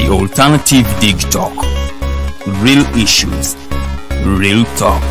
The Alternative Dig Talk. Real issues, real talk.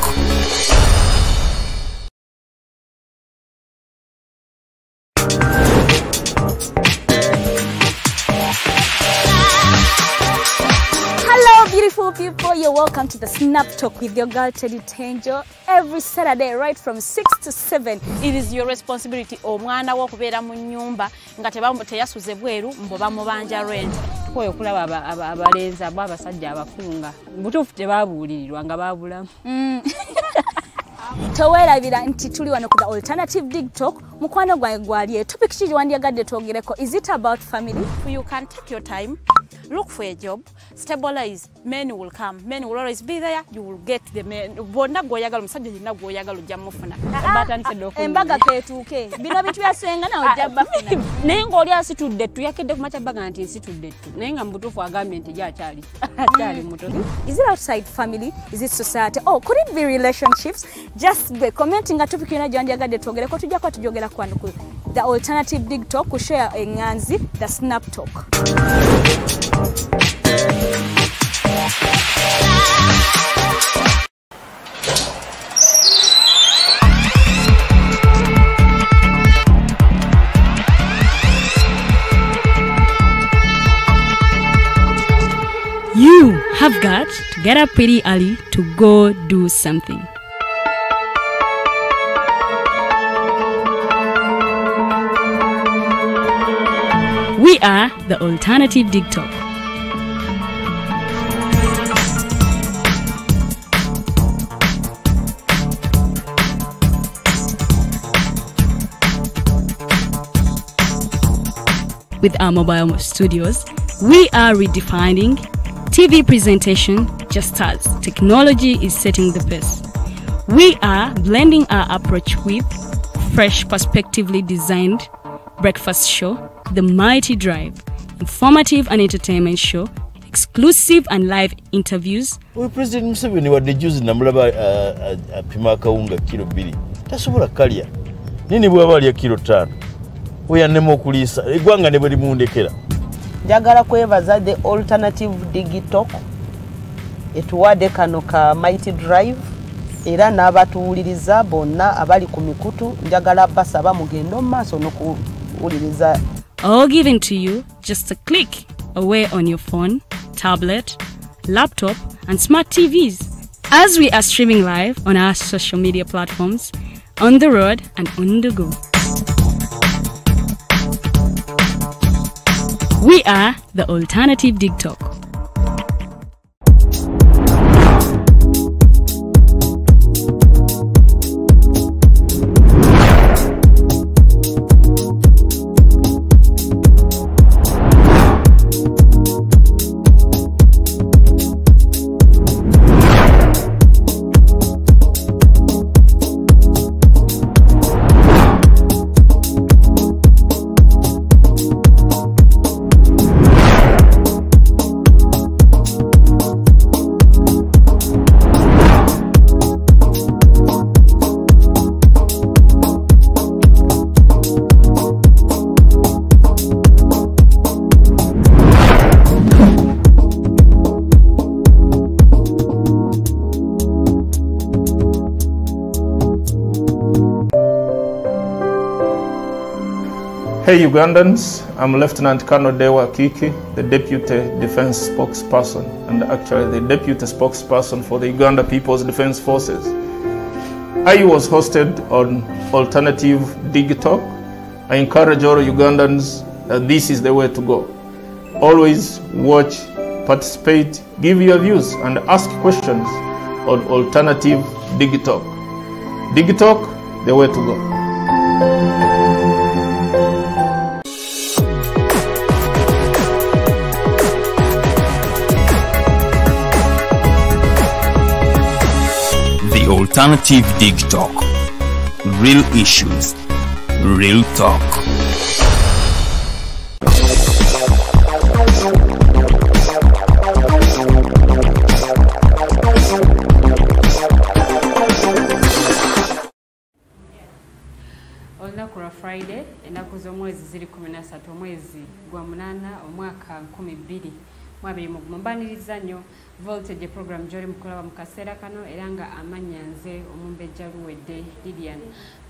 Hello, beautiful people. You're welcome to the Snap Talk with your girl Teddy Tenjo every Saturday, right from 6 to 7. It is your responsibility. Omwana wo okubeera mu nnyumba nga teyasuze bweru mbo bamubanja rent. Tukoye okulaba abalenzi abo abasajja abakunga butuufu tebabuulirirwa nga babulamu. Towerabira nti tuli wano ku The Alternative Dig Talk. Mukwano gwange gwali topic ki gyewandyagadde twogereko? Is it about family? You can take your time, look for a job, stabilize, men will come, men will always be there, you will get the men. Bonna gw'oyagala omusajja yenna gw'oyagala ojja mufuna. Embaga keetuuke bino bintu byasenga nawe ojja bafuna. Naye ng'oli asitudde ettu yakedde ku makya baga nti nsitudde ettu naye nga mu butuufu agambye nti akyali muto. Is it outside family? Is it society? Oh, could it be relationships? Just be commenting nga topic yonna gyewandyagadde twogereko, tujja kuba tujogera kwano ku The Alternative Dig Talk ku share enganzi The Snap Talk. You have got to get up pretty early to go do something. We are the Alternative Dig Talk. With our mobile studios, we are redefining TV presentation just as technology is setting the pace. We are blending our approach with fresh, perspectively designed breakfast show, The Mighty Drive, informative and entertainment show, exclusive and live interviews. President Museveni wadde juzi namulaba apima akawunga kilo 2 tasobola kalya nini bw'aba alya kilo 5 oyanema okuliisa eggwanga ne bwe limundekera. Njagala kwebaza The Alternative Dig Talk etuwadde kano ka Mighty Drive era n'abatuwuliriza bonna abali ku mikutu njagala basaba mugende mu maaso n'okuwuliriza. All given to you just a click away on your phone, tablet, laptop, and smart TVs. As we are streaming live on our social media platforms, on the road and on the go. We are the Alternative Dig Talk. Hey Ugandans, I'm Lieutenant Colonel Dewa Kiki, the Deputy Defense Spokesperson, and actually the Deputy Spokesperson for the Uganda People's Defense Forces. I was hosted on Alternative Dig Talk. I encourage all Ugandans that this is the way to go. Always watch, participate, give your views, and ask questions on Alternative Dig Talk. Dig Talk, the way to go. The Alternative Dig Talk. Real issues, real talk. Olunaku lwa Friday, ennaku z'omwezi ziri 13 omwezi gwa 8 omwaka 2021. Mbaniriza nnyo Voltage program gy'oli mukulaba mu kaseera kano, era nga amannya nze Omumbejja Luwedde Lilian.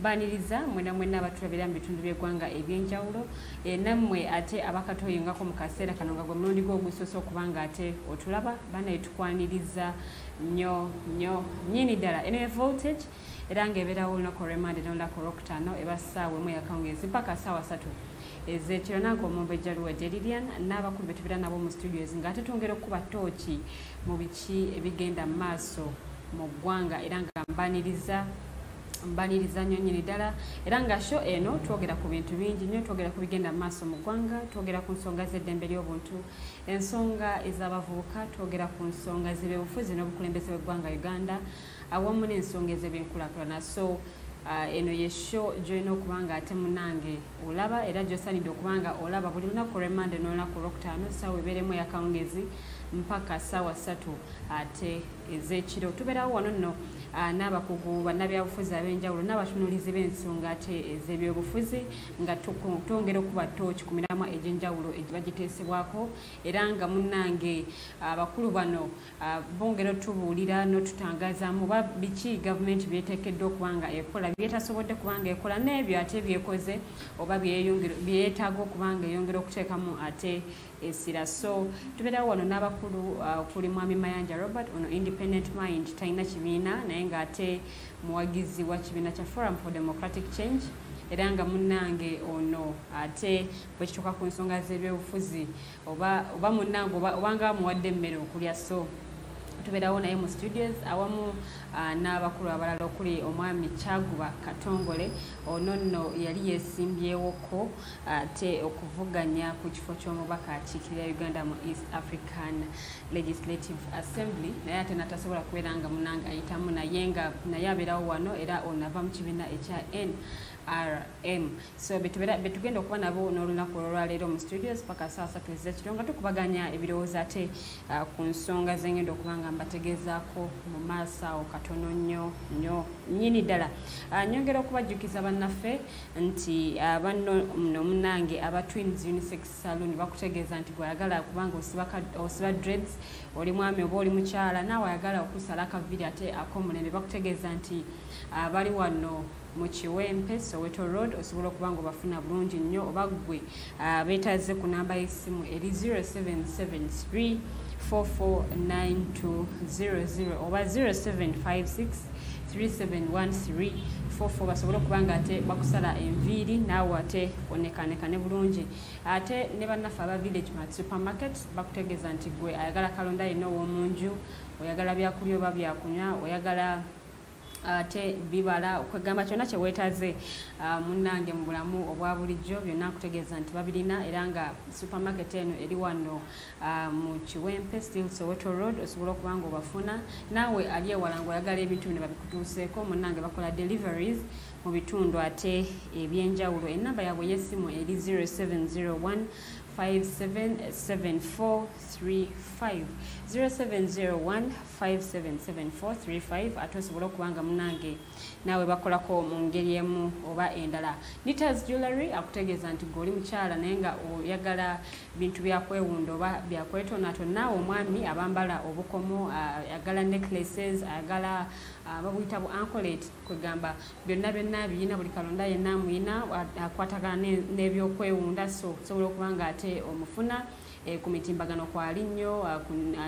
Mbaniriza mwena mwenna abatulabira mu bitundu by'eggwanga ebyenjawulo, nammwe ate abakatoyingako mu kaseera kano nga gwe mulundi gwo ogusoose okuba nga ate otulaba, banaye tukwaniriza nnyo nnyo nnyini ddala. Eno ye Voltage, era ng'ebeerawo olunaku olw'Emmande n'olunaku olwokutaano, eba ssaawa 1 yakawungeezi mpaka ssaawa 3 ez'ekiro. Nange Omumbejja Luwedde Lilian n'abakulu be tubeera nabo mu studios, ng'ate twongera okukuba ttooki mu biki ebigenda mu maaso mu ggwanga, era nga mbaniriza nnyo nnyini ddala. Era nga show eno twogera ku bintu bingi nnyo, twogera ku bigenda mu maaso mu ggwanga, twogera ku nsonga z'eddembe ly'obuntu, ensonga ez'abavubuka, twogera ku nsonga z'ebyobufuzi n'obukulembeze bw'eggwanga Uganda, awamu n'ensonga ez'ebyenkulaakulana. So eno ye show gy'olina okuba nga ate munnange olaba, era gy'osaanidde okuba nga olaba buli lunaku olw'Emmande n'olunaku olwokutaano, ssaawa ebeeremu eyakawungeezi mpaka ssaawa 3 ate ez'ekiro. Tubeerawo wano nno n'abakugu bannabyabufuzi ab'enjawulo n'abatunuulizi b'ensonga ate ez'ebyobufuzi, nga twongera okuba ttooki ku miramwa egy'enjawulo egiba giteesebwako. Era nga munnange abakulu bano bongera otubuulira n'otutangazaamu oba biki gavumenti byeteekeddwa okuba nga ekola, byetasobodde kuba nga ekola, n'ebyo ate byekoze oba byeyeetaaga okuba nga eyongera okuteekamu ate essira. So tubeerawo wano n'abakulu okuli Mwami Mayanja Robert, ono independent mind, talina kibiina naye ng'ate muwagizi wa kibiina kya Forum for Democratic Change. Era nga munnange ono ate bwe kituuka ku nsonga z'ebyobufuzi oba munnange obanga bamuwadde emmere okulya. So tubeerawo naye mu studios awamu n'abakulu abalala okuli omwami Kyaguba Katongole, ono nno yali yeesimbyewoko ate okuvuganya ku kifo ky'omubaka akiikirira Uganda mu East African Legislative Assembly, naye ate natasobola kubeera nga munnange ayitamu, naye nga naye abeerawo wano, era ono ava mu kibiina ekya NRM. So betugenda okuba nabo n'olunaku olwaleero mu studios paka ssaawa 3 ez'ekiro, nga tukubaganya ebirowoozo ate ku nsonga zengenda okuba nga mbategeezaako mu maaso awo katono nnyo nnyo nnyini ddala. Nyongera okubajjukiza bannaffe nti banno nno munnange aba Twins Unisex Saloon bakutegeeza nti gw'ayagala kubanga osiba dreads, oli mwami oba oli mukyala, naawe ayagala okusala akaviiri ate ak'omulembe, bakutegeeza nti bali wano mu Kiwempe Soweto Road, osobola okuba nga obafuna bulungi nnyo. Oba ggwe beetaze ku namba y'essimu eri 0773 449200 oba 0756 371344, basobole okuba nga ate bakusala enviiri naawe ate onekanekane bulungi. Ate ne bannaffe aba Village Mart Supermarket bakutegeeza nti gwe ayagala kalonda yenna ow'omunju, oyagala byakulya oba byakunywa, oyagala ate bibala, okwegamba kyonna kye weetaaze munnange mu bulamu obwa bulijjo, byonna nkutegeeza nti babirina. Era nga supermarket eno eri wano mu Kiwempe still Soweto Road, osobola okuba nga obafuna. Naawe ali ewala ng'oyagala ebintu bino babikutuuseeko, munnange bakola deliveries mu bitundu ate ebyenjawulo. Ennamba yaabwe y'essimu eri 0701 577435, 0701 577435, ate osobola okuba nga munnange naawe bakolako mu ngeri emu oba endala. Nitas Jewelry akutegeeza nti gwe oli mukyala naye nga oyagala bintu byakwewunda oba byakwetonaatona, naawe omwami abambala obukomo, ayagala necklaces, ayagala babuyita bu anklet, kwegamba byonna byonna biyina, buli kalonda yenna amuyina akwatagana n'ebyokwewunda. So osobola okuba nga ate omufuna ku mitimbagano kwali nnyo,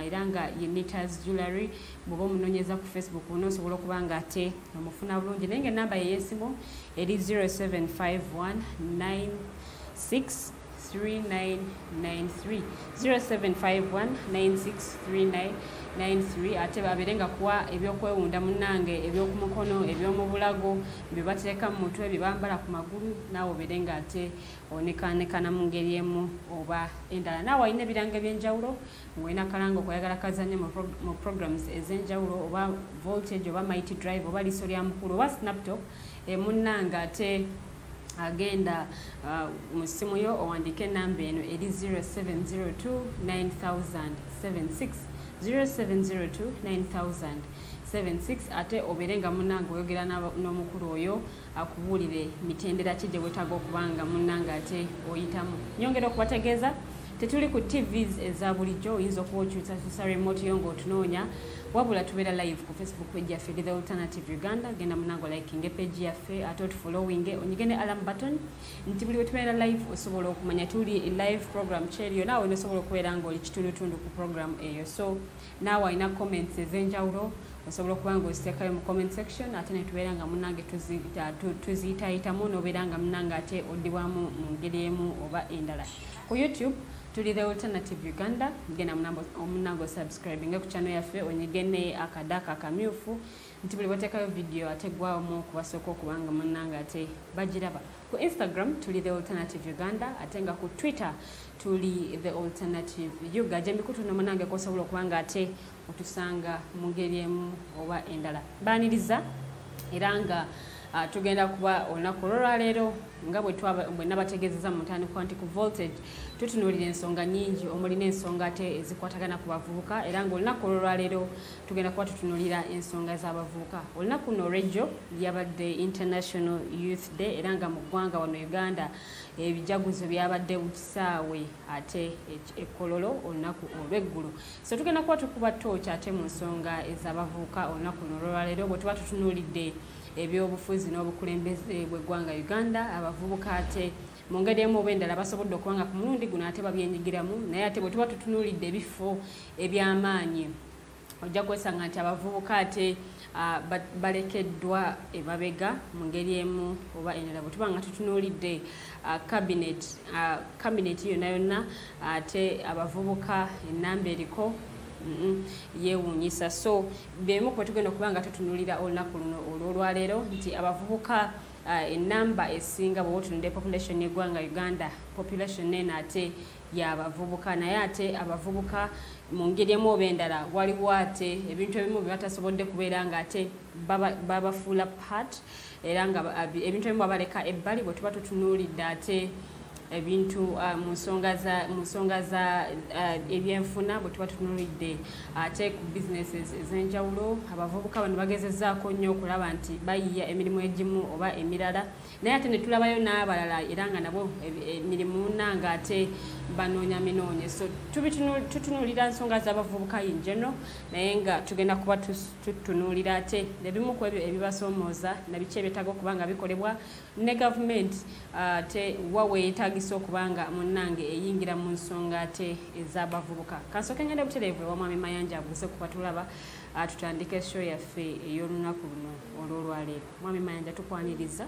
era nga ye Nitas Jewelry. Bw'oba omunoonyeza ku Facebook wonna osobola okuba nga ate omufuna bulungi, naye nga ennamba ye y'essimu eri 0751 96 3993, 0751 963993, ate babeere nga kuwa ebyokwewunda munnange, ebyokumukono, ebyomubulago, bye bateeka mu mutwe, bye bambala ku magulu, naawe obeere nga ate onekanekana mu ngeri emu oba endala. Naawe alina ebirango ebyenjawulo, ng'olina akalango koyagala kazannye mu programs ez'enjawulo, oba Voltage oba Mighty Drive oba Liiso lya Mukulu oba Snaptop, munnange ate agenda mu ssimu yo owandiike enamba eno eri 0702 9076, 0702 9076, ate obeere nga munnange oyogera n'omukulu oyo akubuulire mitendera ki gye weetaaga okuba nga munnange ate oyitamu. Nyongera okubategeeza Tetuli ku TVs eza bulijjo, oyinza okuba okyusakyusa remote yo ng'otunoonya, wabula tubeera live ku Facebook page yaffe The Alternative Uganda. Genda munange liking page yaffe ate otufollowing, onyige ne alarm button nti buli wetubeera live osobola okumanya tuli live program kyeriyo, naawe nosobola okubeera ng'oli kitundutundu ku program eyo. So naawe alina comments ez'enjawulo osobola okuba nga oziteekayo mu comment section, ate ne tubeera nga munnange tuziyitaayitamu n'obeera nga munnange ate oddibwamu mu ngeri emu oba endala. Ku YouTube tuli The Alternative Uganda, genda omunnange osubscribinge ku channel yaffe, onyige ne akadaka akamyufu nti buli bweteekayo video ate gwamu okubasooka okubanga munnange ate bagiraba. Ku Instagram tuli The Alternative Uganda, ate nga ku Twitter tuli The Alternative Uga. Gyemikutu no munnange kosobola okubanga ate otusanga mu ngeri emu oba endala. Baaniriza era nga tugenda kuba olunaku olwaleero nga bwe nabategeezeza mu ntandikwa nti ku Voltage tutunuulira ensonga nnyingi omuli n'ensonga ate ezikwatagana ku bavubuka, era ng'olunaku olwaleero tugenda kuba tutunuulira ensonga z'abavubuka. Olunaku luno olw'ejjo lyabadde International Youth Day, era nga mu ggwanga wano Uganda ebijaguzo byabadde ku kisaawe ate e Kololo olunaku olw'eggulo. So tugenda kuba tukuba ttooki ate mu nsonga ez'abavubuka olunaku luno olwaleero bwe tuba tutunuulidde ebyobufuzi n'obukulembeze bw'eggwanga Uganda. Abavubuka ate mu ngeri emu oba endala basobodde okuba nga ku mulundi guno ate babyenyigiramu, naye ate bwe tuba tutunuulidde ebifo eby'amaanyi ojja kwesanga nti abavubuka ate balekeddwa emabega mu ngeri emu oba endala. Bwe tuba nga tutunuulidde cabinet yonna yonna ate abavubuka ennamba eriko yeewuunyisa. So byemu kwe tugenda okuba nga tutunuulira olunaku luno olw'olwaleero nti abavubuka ennamba esinga bw'oba otunudde population y'eggwanga Uganda, population eno ate y'abavubuka, naye ate abavubuka mu ngeri emu oba endala waliwo ate ebintu ebimu bye batasobodde kubeera nga ate babafuula part, era nga ebintu ebimu babaleka ebbali. Bwe tuba tutunuulidde ate ebintu mu nsonga za ebyenfuna, bwe tuba tutunuulidde ate ku businesses ez'enjawulo, abavubuka bano bagezezzaako nnyo okulaba nti bayiiya emirimu egimu oba emirala, naye ate ne tulabayo n'abalala era nga nabo emirimu nanga ate banoonya minoonye. So tutunuulira nsonga z'abavubuka in general, naye nga tugenda kuba tutunuulira ate ebimu ku ebyo ebibasoomooza na biki ebyetaaga okuba nga bikolebwa ne gavumenti ate wa weeyetaagisa okubanga munnange eyingira mu nsonga ate ez'abavubuka. Kansooke ngenda butereevu ewa Mwami Mayanja abuuze kuba tulaba, tutandike show yaffe ey'olunaku luno olw'olwaleero. Mwami Mayanja, tukwaniriza.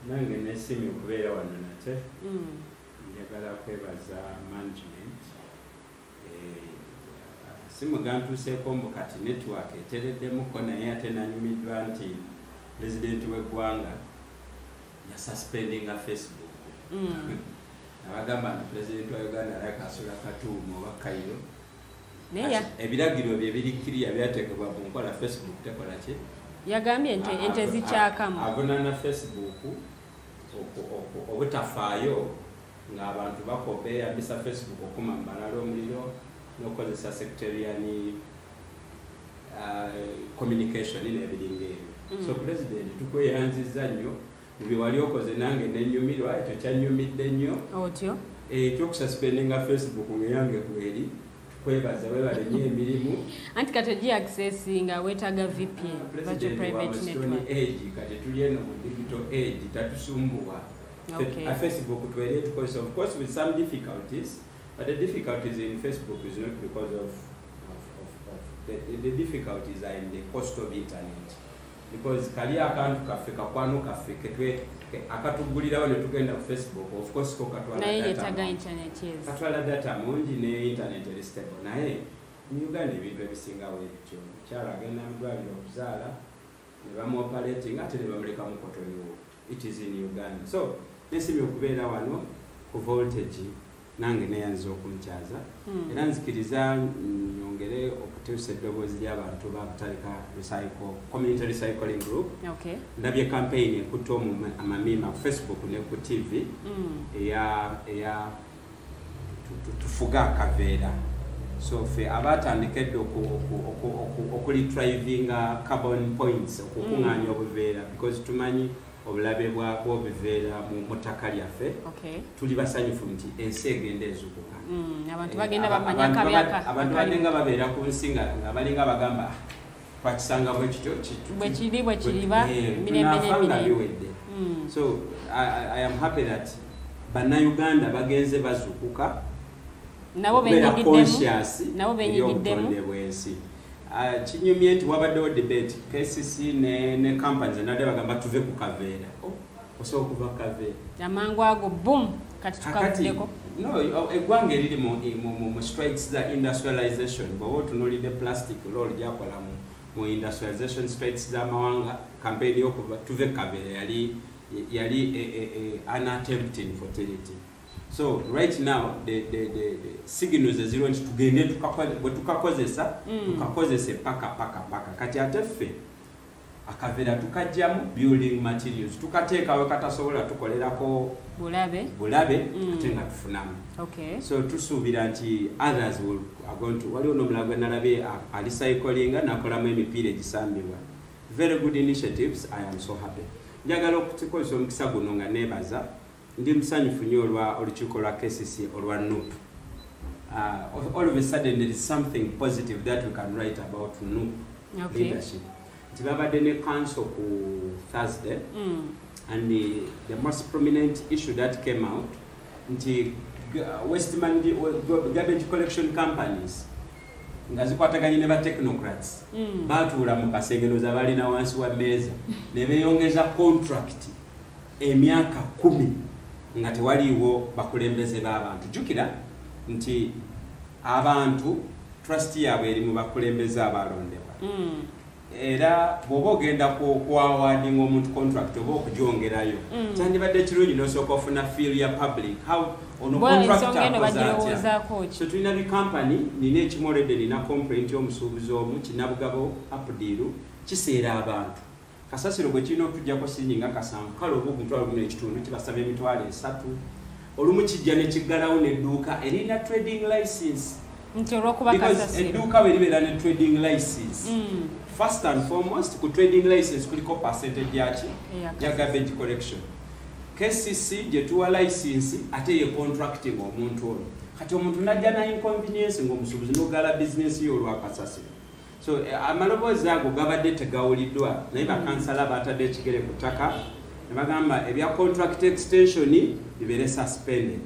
Nange nesiimye okubeera wano nate. Njagala kwebaza management. Simu gantuuseeko mbu kati network etereddemuko, naye ate nanyumiddwa nti pulezidenti w'eggwanga yasuspendinga Facebook. Abagamba nti pulezidenti wa Uganda alabika asula Katuumu oba Cairo. Ebiragiro bye biri kiriya byateekebwa mu nkola, Facebook tekola ki? Yagambye ente zikyakamu. Avunaana Facebook obutafaayo ng'abantu beeyambisa Facebook okuma mbalala omuliro n'okukozesa sectarian communication n'ebiringa ebyo. So pulezidenti tukweyanzizza nnyo mu bye wali okoze, nange nenyumirwa, ekyo kyanyumidde nnyo. Otyo? Ekyokususpendinga Facebook ng'eyange kweri, tukwebaza, webale nnyo emirimu. Anti kati ogi accessinga weetaaga VPN, virtual private network. Age kati tuli eno mu digital age, tatusumbuwa. Facebook twere tukozesa, of course with some difficulties, but the difficulties in Facebook is not because of the difficulties are in the cost of internet. Because kali akantu kaffe kakwano kaffe ketwe akatugulirawo ne tugenda ku Facebook, of course ko katwala data. Internet, yes. Katwala data mungi ne internet eri stable, naye mu Uganda ebintu ebisinga bwe bityo. Mukyala agenda mu ddwaliro okuzaala ne bamuoperating ate ne bamuleka mu kotoniwo. It is in Uganda. So nesimye okubeera wano ku Voltage, nange neyanza okunkyaza. Era nzikiriza nyongere okutuusa eddoboozi ly'abantu ba Butalika Recycle Community Recycling Group. Ndabye campaign ekutte amamiima ku Facebook ne ku TV eya tufuga akaveera. So ffe abatandika edda okuretrievinga carbon points, okukuŋŋaanya obuveera, because tumanyi Obulabe bwabwo biveera mu ttaka lyaffe. Tuli basanyufu nti ensi egenda ezuukuka. Abantu bagenda bamanya akabi. Abantu balinga babeera ku nsi nga balinga bagamba twakisanga bwe kityo bwe kiri bwe kiriba mirembe n'emirembe. So I am happy that Bannayuganda bagenze bazuukuka, nabo benyigiddemu bwensi. Kinyumye nti wabaddewo debate KCC ne companies nadde bagamba tuve ku kaveera. Osobola okuva ku kaveera amangu ago boom kati tukavuddeko. No, eggwanga eriri mu strides za industrialization, bw'oba otunuulidde plastic role gyakola mu industrialization strides z'amawanga, campaign y'okuva tuve ku kaveera yali an attempt in fertility. So right now the signals eziriwo nti tugende bwe tukakozesa tukakozese paka paka paka. Kati ate ffe akaveera tukajjamu building materials, tukateeka we katasobola tukolerako bulabe ate nga tufunamu. So tusuubira nti others will are going to. Waliwo n'omulala gwe nalabye alicyclinga n'akolamu emipiira egisambibwa. Very good initiatives. I am so happy. Njagala okukozesa omukisa guno nga neebaza, ndi musanyufu nnyo olwa olukiiko lwa KCC olwa NUP. All of a sudden there is something positive that we can write about NUP leadership. Nti babadde ne council ku Thursday, and the most prominent issue that came out nti waste garbage collection companies nga zikwataganye ne ba technocrats batuula mu kasengenoza balina wansi wa mmeeza ne beeyongeza contract emyaka 10 nga tewaliiwo bakulembeze b'abantu. Jjukira nti abantu trust yaabwe eri mu bakulembeze abalondebwa. Era bw'oba ogenda ku-awardinga omuntu contract oba okugyongerayo, kyandibadde kirungi n'osooka ofuna feel ya public how ono contractor akoze atya. So tulina bikampani, nina ekimu already, nina complaint y'omusuubuzi omu Kinabugabo Apdiru kiseera abantu kasasiro gwe kirina okutujjako siringi nga 7, kale oba 1.5 kibasaba 30,000. Olumu kijja ne kiggalawo n'edduuka erina trading license. Nti olw'okuba kasasiro edduuka bwe libeera ne trading license, first and foremost ku trading license kuliko percentage yaki ya garbage collection. KCC gye tuwa license ate ye contracting omuntu ono. Kati omuntu najja na inconvenience ng'omusuubuzi n'oggala bizinesi ye olwa kasasiro. So amaloboozi ago gabadde tegawuliddwa, naye bakansala batadde ekigere ku ttaka ne bagamba ebya contract extension bibeere suspended,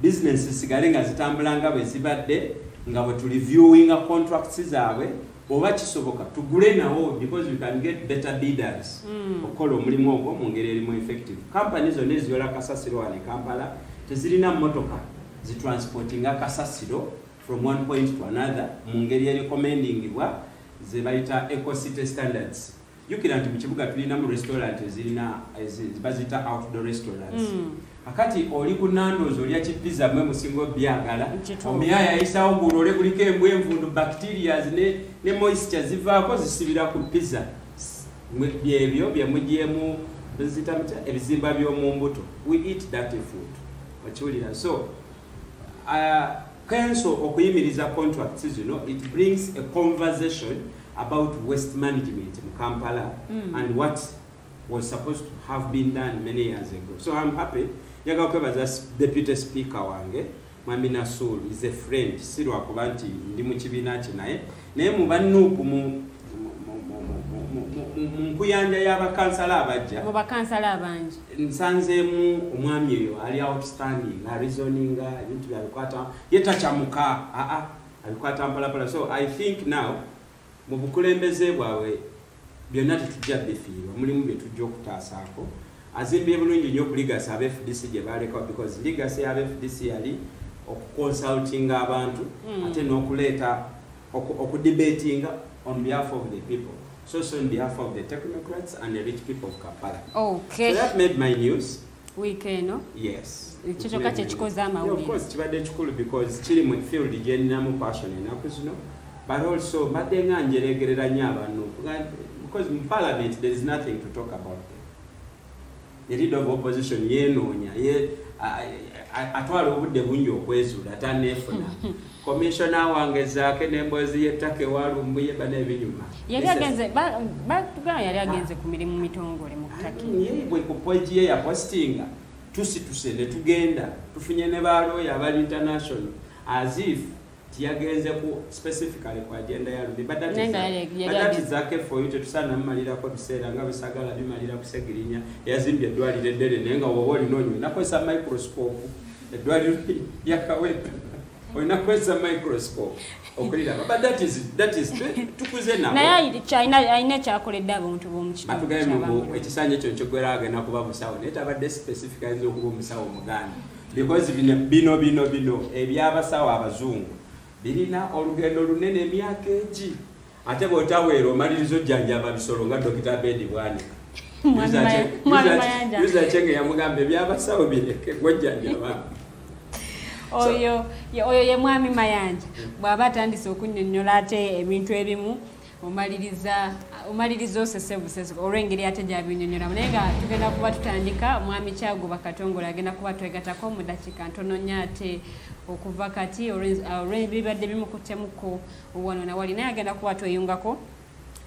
business zisigale nga zitambula nga bwe zibadde, nga bwe tureviewinga contracts zaabwe, oba kisoboka tugule nawo because we can get better bidders okukola omulimu ogwo mu ngeri erimu effective. Kampani zonna eziyola kasasiro wano e Kampala tezirina mmotoka zitransportinga kasasiro from one point to another mu ngeri erecommendingibwa ze bayita eco-city standards. Jjukira nti mu kibuga tulinamu restaurant ezirina baziyita outdoor restaurants. Akati oli ku Nando's olya kipizza mwe musinga obyagala, omuyaaye ayisawo ng'olole kuliko embwa envundu, bacterias ne moisture zivaako zisibira ku pizza. Byebyo bye mugyemu baziyita mutya ebizimba by'omu mbuto. We eat dirty food. Okiwulira? So council okuyimiriza contracts zino, it brings a conversation about waste management in Kampala and what was supposed to have been done many years ago. So I'm happy. Njagala okwebaza deputy speaker wange Mwami Nasulu, is a friend. Si lwakuba nti ndi mu kibiina kye, naye mu bannuupu mu nkuyanja y'abakansala abajja, mu bakansala abangi nsanzeemu omwami oyo ali outstanding, areasoninga ebintu byabikwata ye takyamuka, abikwata mpolapala. So I think now mu bukulembeze bwabwe byonna tetujja bifiirwa, mulimu bye tujja okutaasaako. Azimbye bulungi nnyo ku legacy aba FDC gye balekawo, because legacy y'aba FDC yali okuconsultinga abantu ate n'okuleeta okudebatinga on behalf of the people, so on behalf of the technocrats and the rich people of Kampala. So that made my news. Wiiki eno. Yes. Ekyo kyokka kye kikoze amawulire. Of course kibadde kikulu because kiri mu field gye nninamu passion ennaku zino, but also mbadde nga njeregerera nnyo abantu because in parliament there is nothing to talk about them. The leader of opposition yeenoonya ye Atwala obudde bungi okwezuula taneefuna. Commissioner wange Zaake n'emboozi y'ettaka ewalumbuye bana ebinyuma. Yali agenze batugamba yali agenze ku mirimu mitongole mu Turkey. Ye bwe ku page ye yapostinga tusituse ne tugenda tufunye ne balooya abali international as if tiyagenze ku specifically ku agenda ya Lumbi. But that is Zaake for you. Tetusaana mumalirako biseera nga bisagala bimalira kusegirinya. Yazimbye eddwaliro eddene naye nga woba olinoonya olina kukozesa microscope. Eddwaliro lya Kawempe olina kukozesa microscope okuliraba. But that is tukuze nabo. Naye alina kyakoledde abantu b'omu kitundu. Batugambye mbu ekisanja ekyo nkyogera agenda kuba musawo naye tabadde specific, ayinza okuba omusawo Omuganda because bino ebyabasawo abazungu birina olugendo lunene emyaka egi ate bw'otaweera omaliriza ojjanjaba bisolo nga Dr. Abedi Bwanika. Yuza Chenge yamugamba ebyabasawo bireke gw'ojjanjaba. Oyo ye Mwami Mayanja bw'aba atandise okunnyonnyola ate ebintu ebimu omaliriza osese busese olw'engeri ate gy'abinnyonnyolamu. Naye nga tugenda kuba tutandika, Mwami Kyaguba Katongole agenda kuba twegattako mu ddakiika ntono nnyo ate okuva kati olw'ebibadde bimukuttemuko wano na wali, naye agenda kuba tweyungako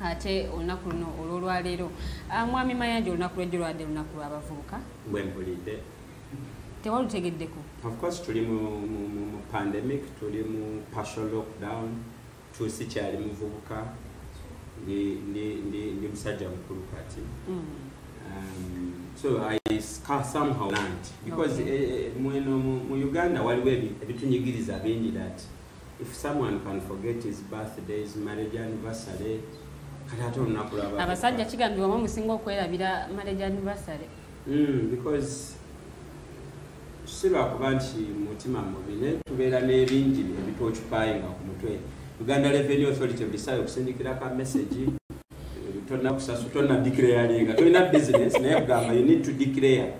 ate olunaku luno olw'olwaleero. Mwami Mayanja, olunaku lw'ejjo lwadde lunaku lw'abavubuka. Bwe mpulidde. Tewalutegeddeko? Of course tuli mu pandemic, tuli mu partial lockdown, tusikyali muvubuka. Ndi musajja mukulu kati. So I somehow learned because mweno mu Uganda waliwo ebitunyigiriza bingi that if someone can forget his birthday, his marriage anniversary, kati ate olunaku lw'abavubuka. Abasajja kigambibwa mwe musinga okwerabira marriage anniversary. Because si lwakuba nti mutima mubi naye tubeera n'ebingi ebitwokyupayinga ku mutwe. Uganda Revenue Authority buli ssaawa okusindikira ka message tonna kusasu tonna declaringa tolina business naye kugamba you need to declare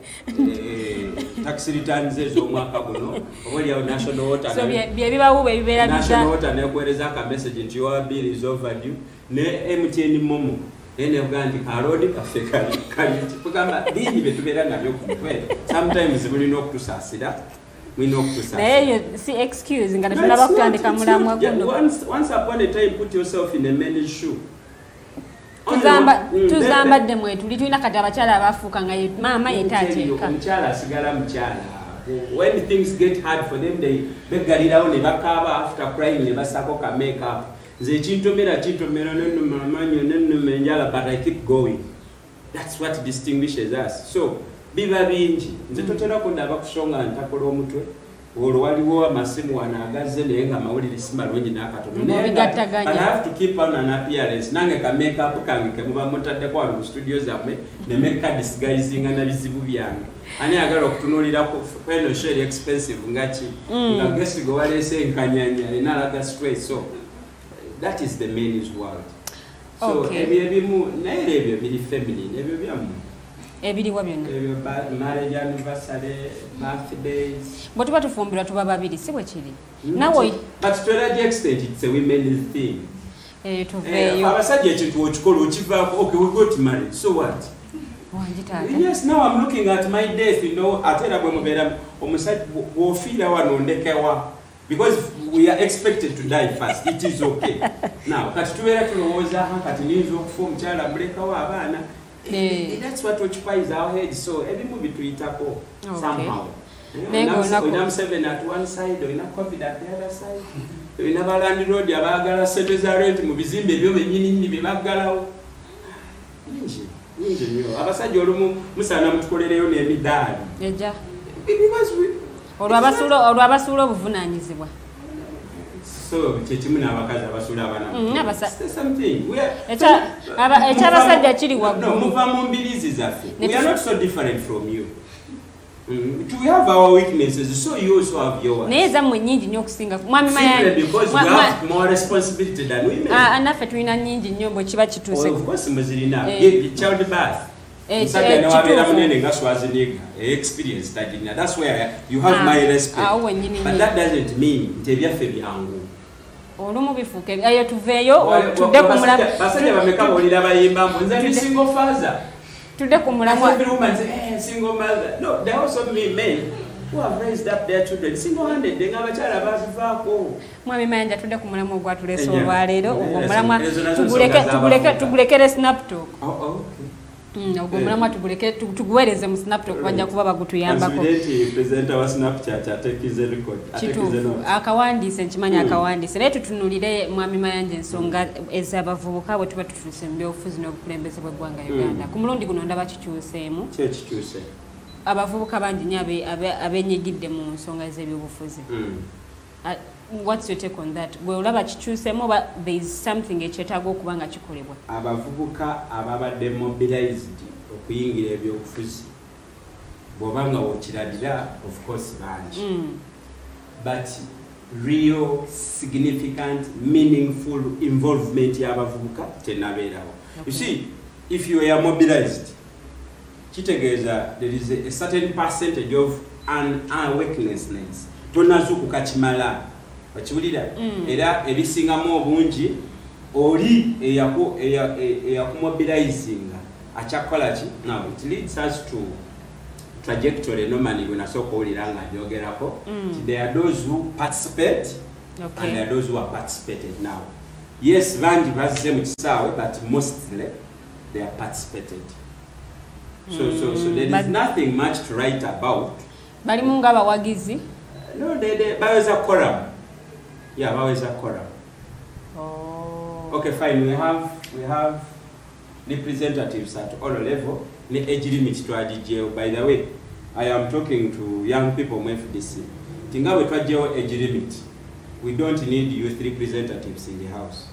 tax returns ez'omwaka guno oba oliawo National Water. So bye bibawuba ebibeera biza National Water nekuweereza ka message nti your bill is overdue ne MTN Momo naye nekugamba nti kalooni kaffe kali kugamba bingi bye tubeera nabyo ku mutwe. Sometimes mulina okutusaasira. Naye si excuse nga tetunaba kutandika mulamwa guno. Once upon a time put yourself in a man's shoe. Tuzambadde mwetuli tulina kati abakyala abafuuka nga maama ye taateeka. Omukyala asigala mukyala. When things get hard for them they beggalirawo ne bakaaba after crying ne basaako ka makeup. Nze ekintomera kintomera nennuma amanyo nennuma enjala but I keep going. That's what distinguishes us. So biba bingi. Nze totera kundaba kusonga ntakola omutwe olwo waliwo amasimu wano agazze naye nga amawulire si malungi n'akatono. But I have to keep on an appearance. Nange ka makeup kange ke muba mutaddeko wano mu studio zammwe ne make disguisinga na bizibu byange. Ani ayagala okutunuulira kweno show eri expensive nga ki nga guest gwe waleese enkanyanya alina alaga stress. So that is the men's world. So ebyo ebimu naye ebyo biri feminine ebyo byammwe. Ebiriwa byonna. Ebyo marriage anniversary, birthdays. Bwe tuba tufumbirwa tuba babiri si bwe kiri. Nawe but to a large extent it's a women's thing. Tuveeyo. Abasajja ekintu okikola okivaako okay we got married so what? Wangi taata. Yes, now I'm looking at my death, you know, ate era bwe mubeera omusajja bw'ofiira wano ndekewa because we are expected to die first. It is okay. Now kati tubeera tulowooza kati niyinza okufa omukyala mulekawo abaana. That's what occupies our head. So ebimu bituyitako somehow. Olina Museveni at one side, olina COVID at the other side. Olina ba landlord abaagala ssente za rent mu bizimbe ebyo bennyini bye baggalawo. Bingi, bingi nnyo. Abasajja olumu musaana mutukolereyo n'emidaali. Ejja. Because olwo abasuula obuvunaanyizibwa. So kyekimu n'abakazi abasuula abaana. Ekyabasajja kiri waggulu. No, muva mu mbiriizi zaffe. We are not so different from you. We have our weaknesses, so you also have yours. Naye zammwe nnyingi nnyo okusinga. Mwami Mayanja, because we have more responsibility than women. Naffe tulina nnyingi nnyo bwe kiba kituuse. Of course muzirina. Child birth. Musajja ne wabeera munene nga Schwarzenegger, experience tagirina. That's where you have my respect. But that doesn't mean nti ebyaffe byangu. Olumu bifuuka eyo tuveeyo tudde ku mulamwa. Basajja bameka b'olira bayimba mbu nze ndi single father. Tudde ku mulamwa. Every woman say, hey, single mother. No, there are also men who have raised up their children single-handed, ng'abakyala bazivaako. Mwami Mayanja, tudde ku mulamwa ogwatuleese olwaleero. Ogwo omulamwa tugulekere Snaptalk. Oh, okay. Ogwo omulamwa tuguleke, tuguweereze mu Snaptalk, bajja kuba bagutuyambako. Presenter wa Snapchat atekize record, atekize note. Akawandiise, nkimanyi akawandiise. Naye tutunulire, Mwami Mayanja, ensonga ez'abavubuka bwe tuba tutuuse mu byobufuzi n'obukulembeze bw'eggwanga Uganda. Ku mulundi guno ndaba kikyuseemu. Ki ekikyuse? Abavubuka bangi nnyo abenyigidde mu nsonga z'ebyobufuzi. What's your take on that? Gwe olaba kikyuseemu oba there is something ekyetaaga okuba nga kikolebwa? Abavubuka ababadde mobilized okuyingira ebyobufuzi, bw'oba nga wokirabira, of course bangi. But real, significant, meaningful involvement y'abavubuka tenabeerawo. You see, if you are mobilized, kitegeeza there is a certain percentage of unawakenessness. Tonazuukuka kimala, okiwulira? Era ebisingamu obungi oli eyakumobilizinga akyakola ki? Now it leads us to trajectory normally gwe nasooka owulira nga njogerako. There are those who participate and there are those who are participated now. Yes, bangi bazze mu kisaawe, but mostly they are participated. So there is nothing much to write about. Balimu ng'abawagizi? No, they baweza quorum. Yeah, baweza quorum. Oh. Okay, fine. We have representatives at all level. Ne age limit twagiggyewo. By the way, I am talking to young people mu FDC. Tinga bwe twaggyewo age limit, we don't need youth representatives in the house.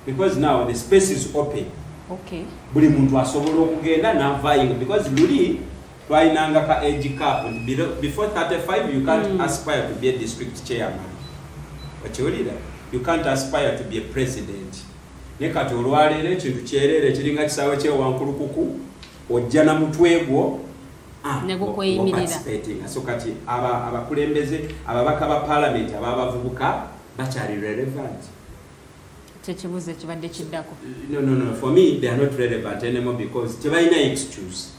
Because now the space is open. Buli muntu asobola okugenda n'avayinga, because luli twalinanga ka age cap nti before 35 you can't aspire to be a district chairman, okiwulira? You can't aspire to be a president. Naye kati olwaleero ekintu kyereere, kiringa kisaawe kyewankulukuku, ojja na mutwe gwo Ne gukweyimirira. Participating. So kati abakulembeze, ababaka ba parliament ababavubuka bakyali relevant? Kyekibuuzo ekibadde kiddako. No. For me, they are not relevant anymore because tebalina excuse.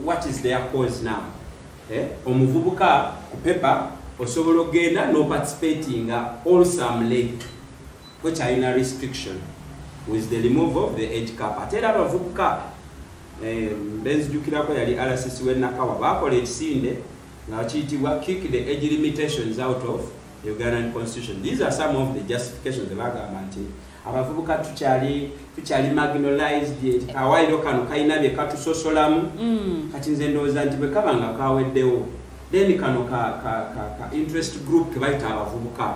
What is their cause now? Eh? Omuvubuka ku paper osobola okugenda no participating all some late, which alina restriction with the removal of the age cap. Ate era abavubuka, benzijukirako yali RCC w'e Nakawa, baakola ekisinde nga kiyitibwa "Kick the age limitations out of the Ugandan constitution". These are some of the justifications. Bagamba nti abavubuka tukyali marginalized, kawairo kano kalina bye katusosolamu. Kati nze ndowooza nti bwe kaba nga kaweddewo, then kano ka interest group ke bayita abavubuka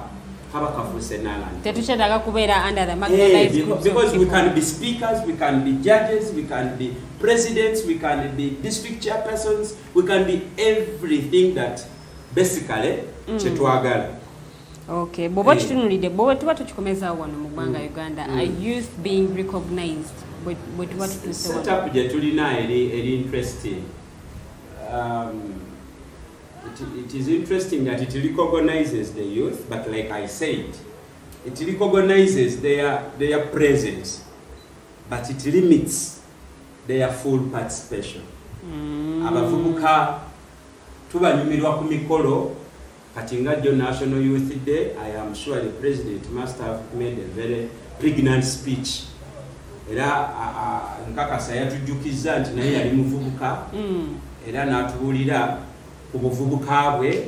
kaba kafuuse nalandi. Tetukyetaaga kubeera under the Hey, marginalized because, groups of because we people. can be speakers, we can be judges, we can be presidents, we can be district chairpersons, we can be everything that basically kyetwagala. Okay, bw'oba Eh. kitunuulidde, bw'oba tuba tukikomezaawo wano mu ggwanga Uganda, a youth being recognized bwe tuba tutuuse wano. Setup gye tulina eri interesting. It is interesting that it recognizes the youth, but like I said, it recognizes their presence, but it limits their full participation. Abavubuka tubanyumirwa ku mikolo, kati nga jjo National Youth Day, I am sure the president must have made a very pregnant speech. Era nkakasa yatujjukiza nti naye yali muvubuka, era n'atubuulira ku buvubuka bwe.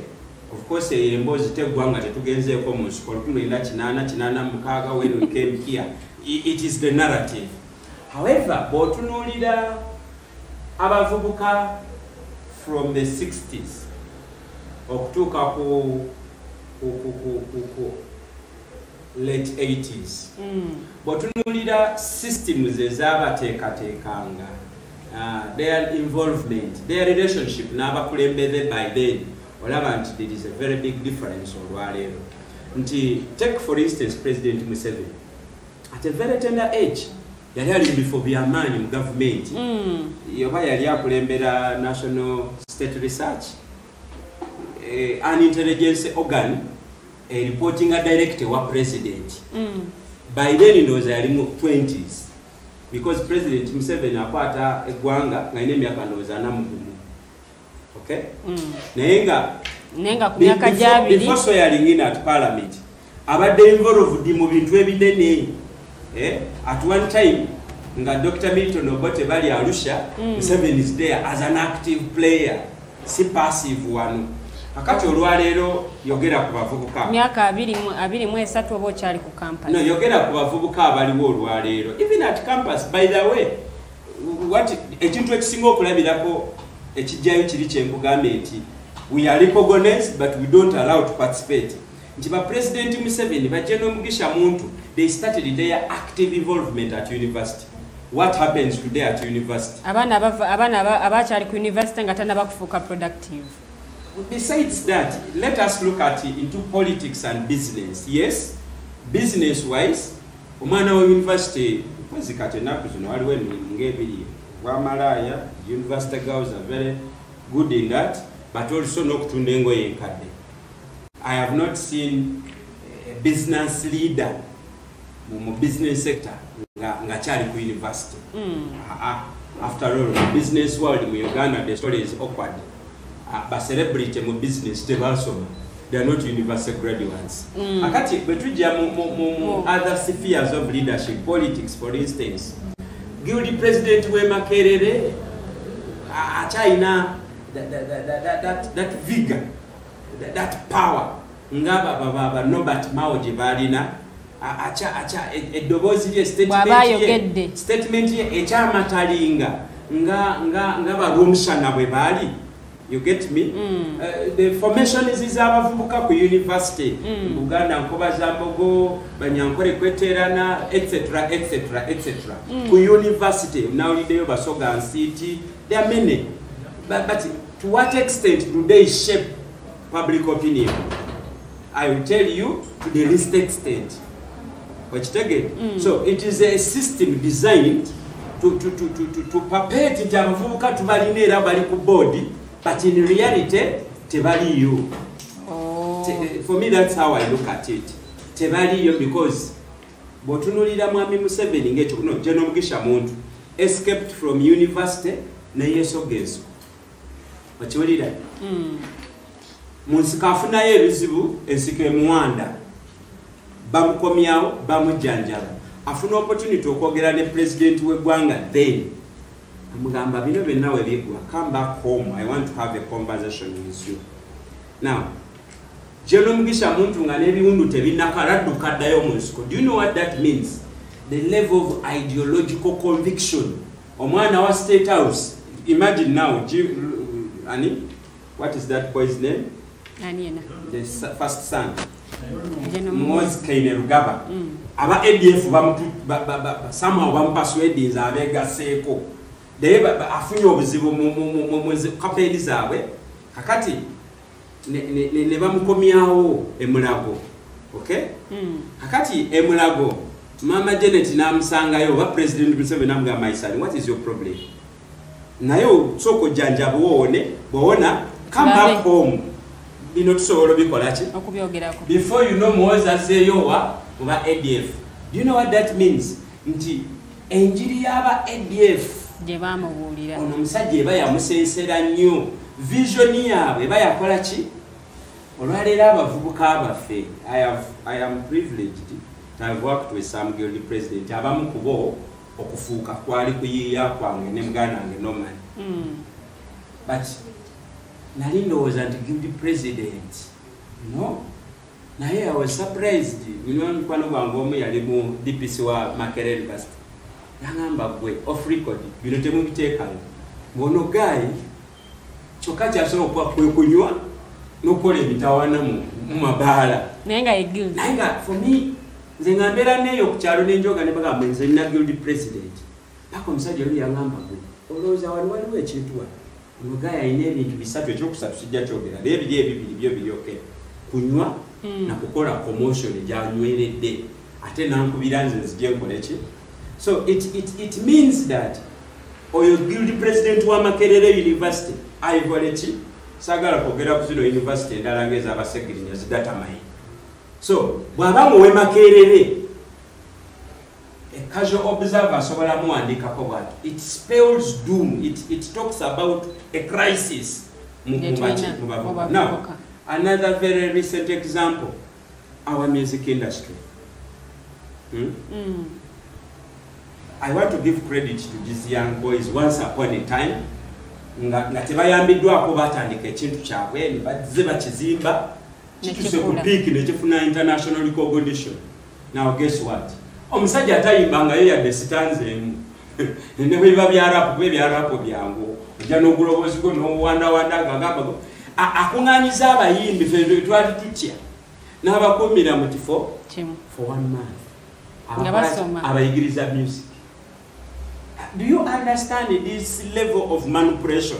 Of course, eyo emboozi teggwa nga tetugenzeeko mu nsiko 1986 when we came here. It is the narrative. However, bw'otunuulira abavubuka from the 60s okutuuka ku late 80s, bw'otunuulira systems ezaabateekateekanga, their involvement, their relationship n'abakulembeze by then, olaba nti there is a very big difference olwaleero. Nti take for instance President Museveni, at a very tender age yali ali mu bifo byamaanyi mu gavumenti, oba yali akulembera National State Research, an intelligence organ reporting a direct wa president. By then ndowooza yali mu 20s, because President Museveni akwata eggwanga nga alina emyaka ndowooza 41, okay? Naye nga Nenga ku myaka gyabiri before swearing in at parliament abadde involved mu bintu ebinene. At one time nga Dr. Milton Obote bali Arusha, Museveni is there as an active player, si passive one. Akati olwaleero yogera ku bavubuka myaka 23 oba okyali ku campus. No, yogera ku bavubuka abaliwo olwaleero even at campus. By the way, what ekintu ekisinga okulabirako ekijjayo kiri kyenkugambye nti we are recognized but we don't allow to participate. Nti ba President Museveni bajje n'omugisha muntu, they started their active involvement at university. What happens today at university? Abaana abakyali ku university nga tannaba kufuuka productive. Besides that, let us look at into politics and business. Yes, business wise, omwana wa university kwezi kati ennaku zino waliwo emirimu ng'ebiri bwamalaya. University girls are very good in that, but also n'okutunda engoye enkadde. I have not seen a business leader mu business sector nga kyali ku university. After all, the business world mu Uganda, the story is awkward. Ba celebrity mu business tebasoma, they are not university graduates. Akati bwe tujja mu other spheres of leadership, politics for instance, guild president we Makerere akyalina that vigor, that power nga ba Norbert Mao gye balina. Eddoboozi lye, statement ye ekyamatalinga nga balwomushana bwe baali. You get me? The formations z'abavubuka ku university, Buganda Nkoba Zambogo, Banyankore Kweterana, etc., etc., etc. Ku university, nawuliddeyo Basoga Nsiti, there are many. But to what extent do they shape public opinion? I will tell you, to the least extent. So it is a system designed to puppet nti abavubuka tubalina era bali ku board, but in reality tebaliyo. For me, that's how I look at it. Tebaliyo because bw'otunuulira Mwami Museveni ng'ekyo, no, General Mugisha Muntu escaped from university neyesoga ensiko. Okiwulira? Mu nsiko afunayo ebizibu, ensiko emuwanda, bamukomyawo, bamujjanjaba, afuna opportunity okwogera ne president w'eggwanga, then amugamba bino byonna we biggwa, come back home, I want to have a conversation with you. Now, General Mugisha Muntu nga n'ebiwundu tebinnakala adduka addayo mu nsiko. Do you know what that means? The level of ideological conviction. Omwana wa State House, imagine now, ani, what is that boy's name? The first son, Muhoozi Kainerugaba. Aba ADF somehow bamupersuadinze abeegasseeko, naye afunye obuzibu mu kapeeni zaabwe. Kakati ne bamukomyawo emulago. Okay? Kakati emulago Mama Janet n'amusangayo oba President Museveni n'amugamba, my son, what is your problem? Naye osooka ojjanjaba woowone, bw'owona come back home, bino tusobola obikola ki okubyogerako. Before you know, Muhoozi azzeeyo wa oba ADF. Do you know what that means? Nti enjiri y'aba ADF gye bamubuulira, ono omusajja eba yamusensera nnyo, vision yaabwe eba yakola ki. Olwaleero abavubuka baffe, I am privileged to have worked with some guild president abamu kubo okufuuka kwali kuyiiya kwange ne muganda wange Norman. But nali ndowooza nti guild president, no, naye I was surprised. Mukwano gwange omu yali mu DPC wa Makerere University, yangamba gwe off record bino temubiteekayo, ng'ono guy kyokka kyasobola okuba kwe kunywa n'okukola emitawaana mu mabaala. Naye nga ye guild. Naye nga for me, nze nga mbeera neeyo ku kyalo n'enjoga ne bagamba nze nina guild president, paka omusajja oli yangamba gwe olowooza wali waliwo ekintu wano, ono guy alina ebintu bisatu, ekyokusatu sijja kyogera, naye ebiri ebibiri byo biryoke kunywa na kukola commotion gyanyweredde, ate nankubira nze nzije nkole ki. So it means that oyo guild president wa Makerere University ayivole ki, saagala kwogera ku zino university endala ng'ez'abasegirinya zidatamayi. So bw'aba muwe Makerere, a casual observer asobola muwandiikako bw'ati, it spells doom, it talks about a crisis mu bavubuka. Now, Another very recent example, our music industry. I want to give credit to these young boys. Once upon a time, nga tebayambiddwako, batandika ekintu kyabwe ne bazze bakizimba, kituse ku peak ne kifuna international recognition. Now guess what? Omusajja atayimbangayo yadde stanza emu, ne bwe biba bya rap, kuba ebya rap byangu, ojja n'oguloboozi gwo n'owandawanda ng'agamba akuŋŋaanyiza abayimbi ffe twali tutya, n'abakuumira mu kifo Kimu. for one month. Nga basoma. Abayigiriza music. Do you understand this level of manipulation?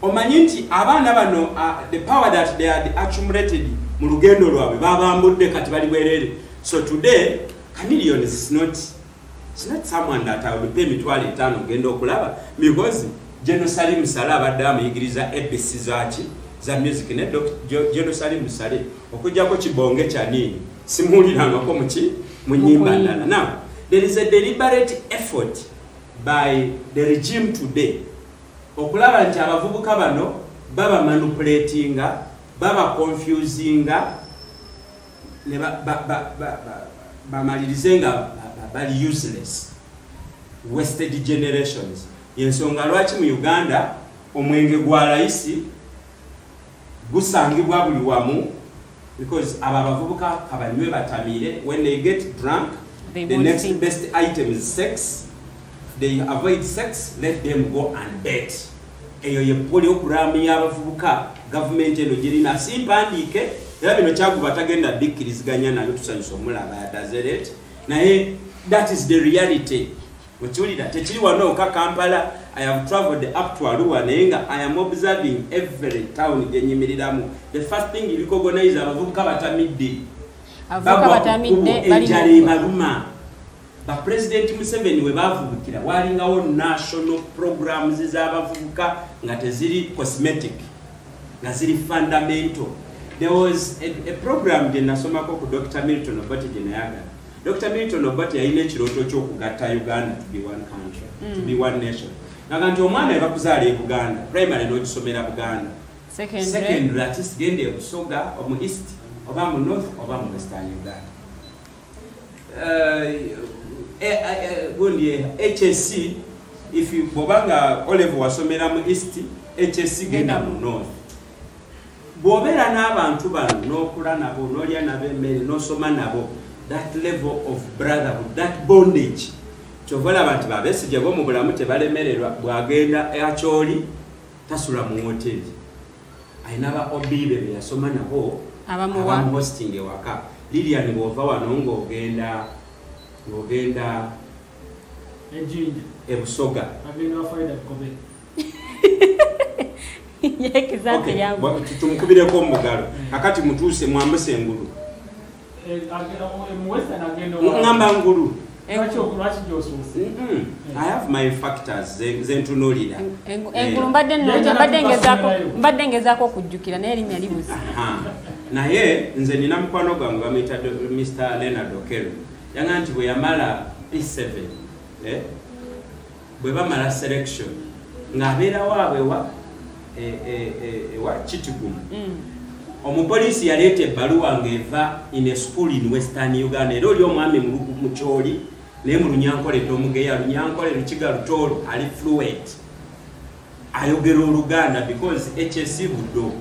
Omanyi nti abaana bano, the power that they had accumulated mu lugendo lwabwe, babambudde, kati bali bwerere. So today Chameleon is not, it's not someone that I would pay 50,000 ogenda okulaba, because General Salim Saleh abadde amuyigiriza ABC zaki za music. Ne General Salim Saleh, okuggyako kibonge kyanini, simuwulirangako muki mu nnyimba Mu kuyimba. ndala. Now there is a deliberate effort by the regime today okulaba nti abavubuka bano baba manipulatinga, baba confusinga, ne bamalirize nga bali useless, wasted generations. Yensonga lwaki mu Uganda omwenge gwa layisi gusangibwa buli wamu, because abo abavubuka kabanywe batamire. When they get drunk, They the won't next think. best item is sex. They avoid sex, let them go and bet. Eyo ye pulogulaamu y'abavubuka gavumenti eno girina. Simpandiike era bino, Kyaguba tagenda bikkiriziganya nabyo, tusanyusa omulaba yadazeret, naye that is the reality. Okiwulira? Tekiri wano oka Kampala. I have traveled up to Arua, naye nga I am observing every town gyenyimiriramu, the first thing you recognize, abavubuka batamidde. Abavubuka Bagwa ku batamidde, kkubo, bali enjala mu- ebaluma. Bapulezidenti Museveni we bavubukira, walingawo national programs z'abavubuka nga teziri cosmetic, nga ziri fundamental. There was a program gye nasomako ku Dr Milton Obote gye nayagala. Dr Milton Obote yalina ekirooto ky'okugatta Uganda to be one country, to be one nation. Naga nti omwana we bakuzaala e Buganda, primary n'ogisomera Buganda, Secondary. secondary at least genda e Busoga, mu east oba mu north oba mu western Uganda. Gundi HSC, if you bw'obanga O level wasomera mu east, HSC genda mu north. Bw'obeera n'abantu bano, n'okula nabo, n'olya nabo emmere, n'osoma nabo, that level of brotherhood, that bondage, kyova olaba nti babesigye bo mu bulamu tebalemererwa. Bw'agenda Akyoli tasula mu woteri, alina ba obibe be yasoma nabo Abamuwa. abamuhosting ewaka. Lilian, bw'ova wano ng'ogenda Ejinja. Ebusoga, Agenda wa Faida Kobe. Example Okay, yangu. tumukubireko mu mugalo. Kakati mutuuse, mwambuse engulu. Mu western agenda wa- Ŋŋamba ngulu. Lwaki gy'osoose? I have my factors zentunuulira. Engulu mbadde nnoonya, Naye tannatuuka mbadde ngezaako okujjukira, naye erinnya libuze. Aha. Naye nze nina mukwano gwange bamuyita Mr Leonard Okero. Yagamba nti bwe yamala P7, eh, bwe bamala selection, ng'abeera waabwe wa ewa Kitgum, omupoliisi yaleeta ebbaluwa ng'eva in a school in western Uganda. Era oli omwami Mukyoli, naye mu Lunyankole tomugeya. Lunyankole, Lukiga, Lutooro, ali fluent, ayogera Oluganda because HSC Buddo.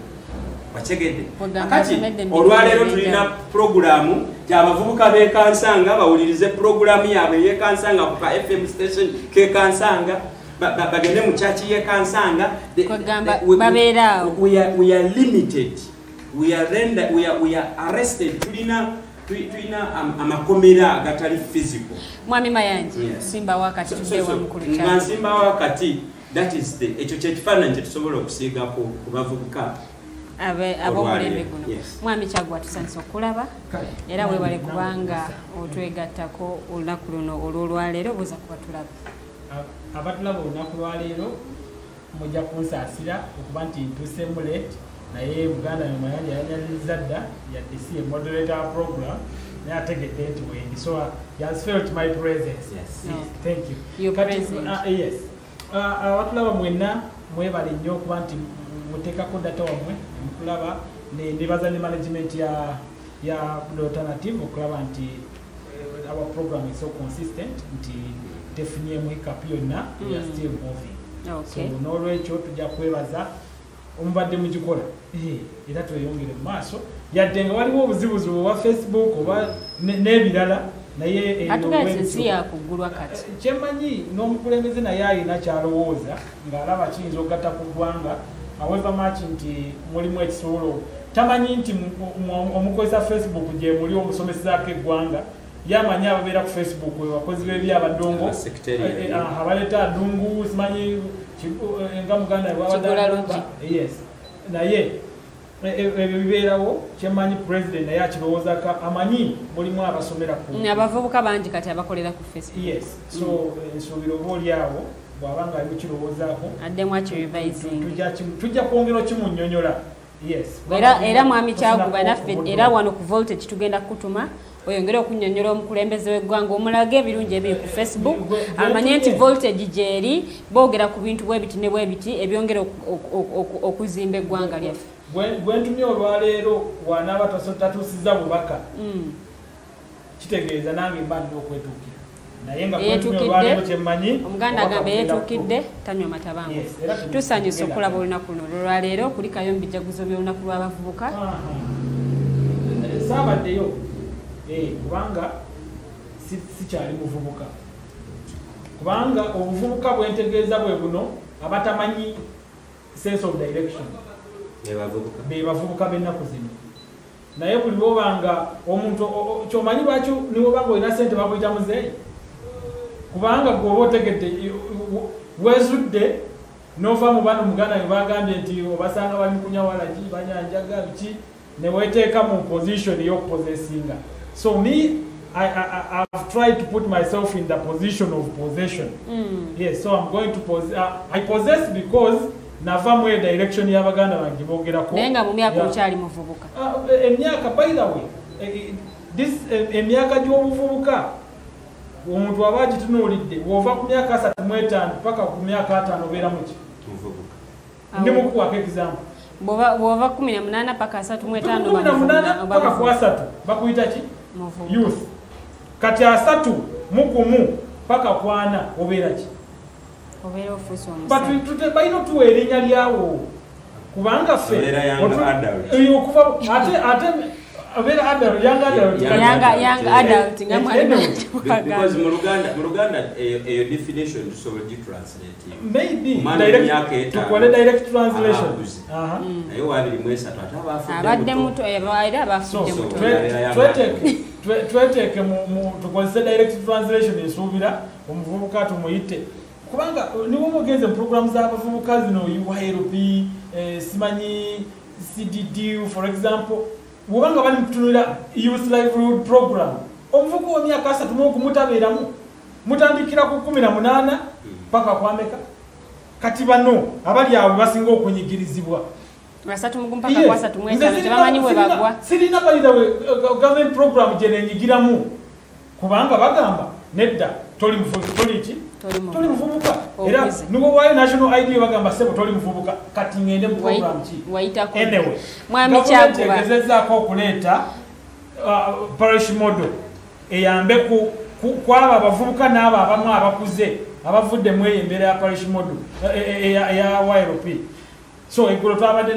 Wakyegedde? Ogamba Kakati asomedde mu olwaleero bitundu. tulina puroguramu ti abavubuka b'Ekansanga bawulirize puroguramu yaabwe ey'Ekansanga ku ka FM station k'Ekansanga, bagende mu kyaki y'Ekansanga. Kwegamba babeera awo. We are limited, we are render, we are arrested. Tulina amakomera agatali physical. Mwami Mayanja, Yes. simba wakati tudde wa mukulu Nga Kyalo. nsimbawo akati, that is the ekyo kyekifaananyi kyetusobola okusiiga ku bavubuka Ab'omulembe olwaleero. guno. Yes. Mwami Kyaggwa, tusanyuse okulaba era weebale kubanga otwegattako olunaku luno olw'olwaleero. Buuza kuba tulaba. Abatulaba olunaku lwaleero, mujja kunsaasira okuba nti ntuusemu late, naye muganda wange Mayanja yanyaliriza dda, yadde si ye moderator wa program, naye ategedde nti wendi, so he has felt my presence. Yes. Yes, thank you. Your Kati, presence. Yes. Abatulaba mwenna, mwebale nnyo okuba nti Muteekako data wammwe nemukulaba. Nebaza ne management ya Alternative okulaba nti our program is so consistent nti tefunyemu hiccup yonna, we are still moving. So n'olwekyo tujja kwebaza omubadde mugikola, era tweyongere mu maaso, yadde nga waliwo obuzibuzibu oba Facebook oba n'ebirala, naye si yakugulwa kati. Kyemmanyi n'omukulembeze naye alina kyalowooza ng'alaba kiyinza okugatta ku ggwanga, however much nti mulimu ekisobola, tamanyi nti omukozesa Facebook gye muli omusomesezaako eggwanga, yamanyi ababeera ku Facebook bakozi b'ebyabadongo abaleeta adungu, simanyi nga muganda bwabadde. Yes, naye ebyo bibeerawo. Kyemmanyi president naye akirowoozaako, amanyi mulimu abasomera ku abavubuka bangi kati abakolera ku Facebook. Yes, so nsuubira oba oli awo bw'aba nga ali mukirowoozaako addemu akirevising, tujja kwongera okimunnyonnyola. Yes, era mwami Kyaguba naffe era wano ku Voltage tugenda kukutuma oyongere okunnyonnyola omukulembeze w'eggwanga, omulage ebirungi ebiri ku Facebook, amanye nti Voltage gyeri boogera ku bintu bwe biti ne bwe biti ebyongera okuzimba eggwanga lyaffe. Gwe ntumye olwaleero wanaaba tatuusiza bubaka, kitegeeza nange mba nina okwetuukira, naye nga gwentumye olwaleero kyemmanyi omuganda agamba yeetuukidde tanywa matabangu. Tusanyuse okulaba olunaku luno olwaleero, kulikayo mu bijaguzo by'olunaku lw'abavubuka. Saabaddeyo kubanga sikyali muvubuka, kubanga obuvubuka bwentegeeza bwe buno abatamanyi sense of direction be bavubuka b'ennaku zino. Naye buli bwobanga omuntu kyomanyi lwaki niwobanga olina sente bakuyita muzeeyi, kubanga gweoba otegedde weezudde nova mu bano muganda we bagambye nti obasanga bali kunywa walagi banyanjaga biki, ne weteeka mu position y'okupossessinga. So me, I've tried to put myself in the position of possession. Yes, so I'm going to possess. I possess because nava mu direction y'abaganda bange boogerako. Naye nga mu myaka okyali muvubuka. Emyaka, by the way, this emyaka gy'obuvubuka omuntu aba agitunuulidde, bw'ova ku myaka 35 paka ku myaka 50 obeera muki? Muvubuka. Ndi mukuwaako example. Bw'ova 18 paka 35, 18 paka ku 30 bakuyita ki? Youth. Kati 31 paka ku 40 obeera ki? Obeera ofuuse omusajja. But balina otuwa erinnya lyawo, kubanga ffe okuva ate obeera adult, young adult. Young adult nga mwalimu. Because mu Luganda eyo definition tusobola gitranslate. Maybe tukole direct translation. Naye 23 ate aba abadde muto, era abafudde muto. Tweteeke tukozese direct translation, ensuubira omuvubuka tumuyite, kubanga niwe mugenze mu program z'abavubuka zino UYLP, simanyi CDD for example, bwobanga bali mukutunulira youth livelihood program, omuvubuka w'emyaka 31 mutabeeramu, mutandikira ku 18 paka kwameka. Kati bano abali awo basinga okunyigirizibwa 31 mpaka 35, tebamanyi bwe bagwa. Sirina by the way government program gye nenyigiramu, kubanga bagamba nedda toli muvubuka, toli ki? Toli muvubuka. Era niwo waayo national ID bagamba sebo toli muvubuka, kati ngende mu program ki? Anyway, mwami Kyaguba egezezzaako okuleeta parish model eyambe ku kwabo abavubuka n'abo abamu abakuze abavudde mu eyo embeera ya parish model eya YLP. So eggulo twabadde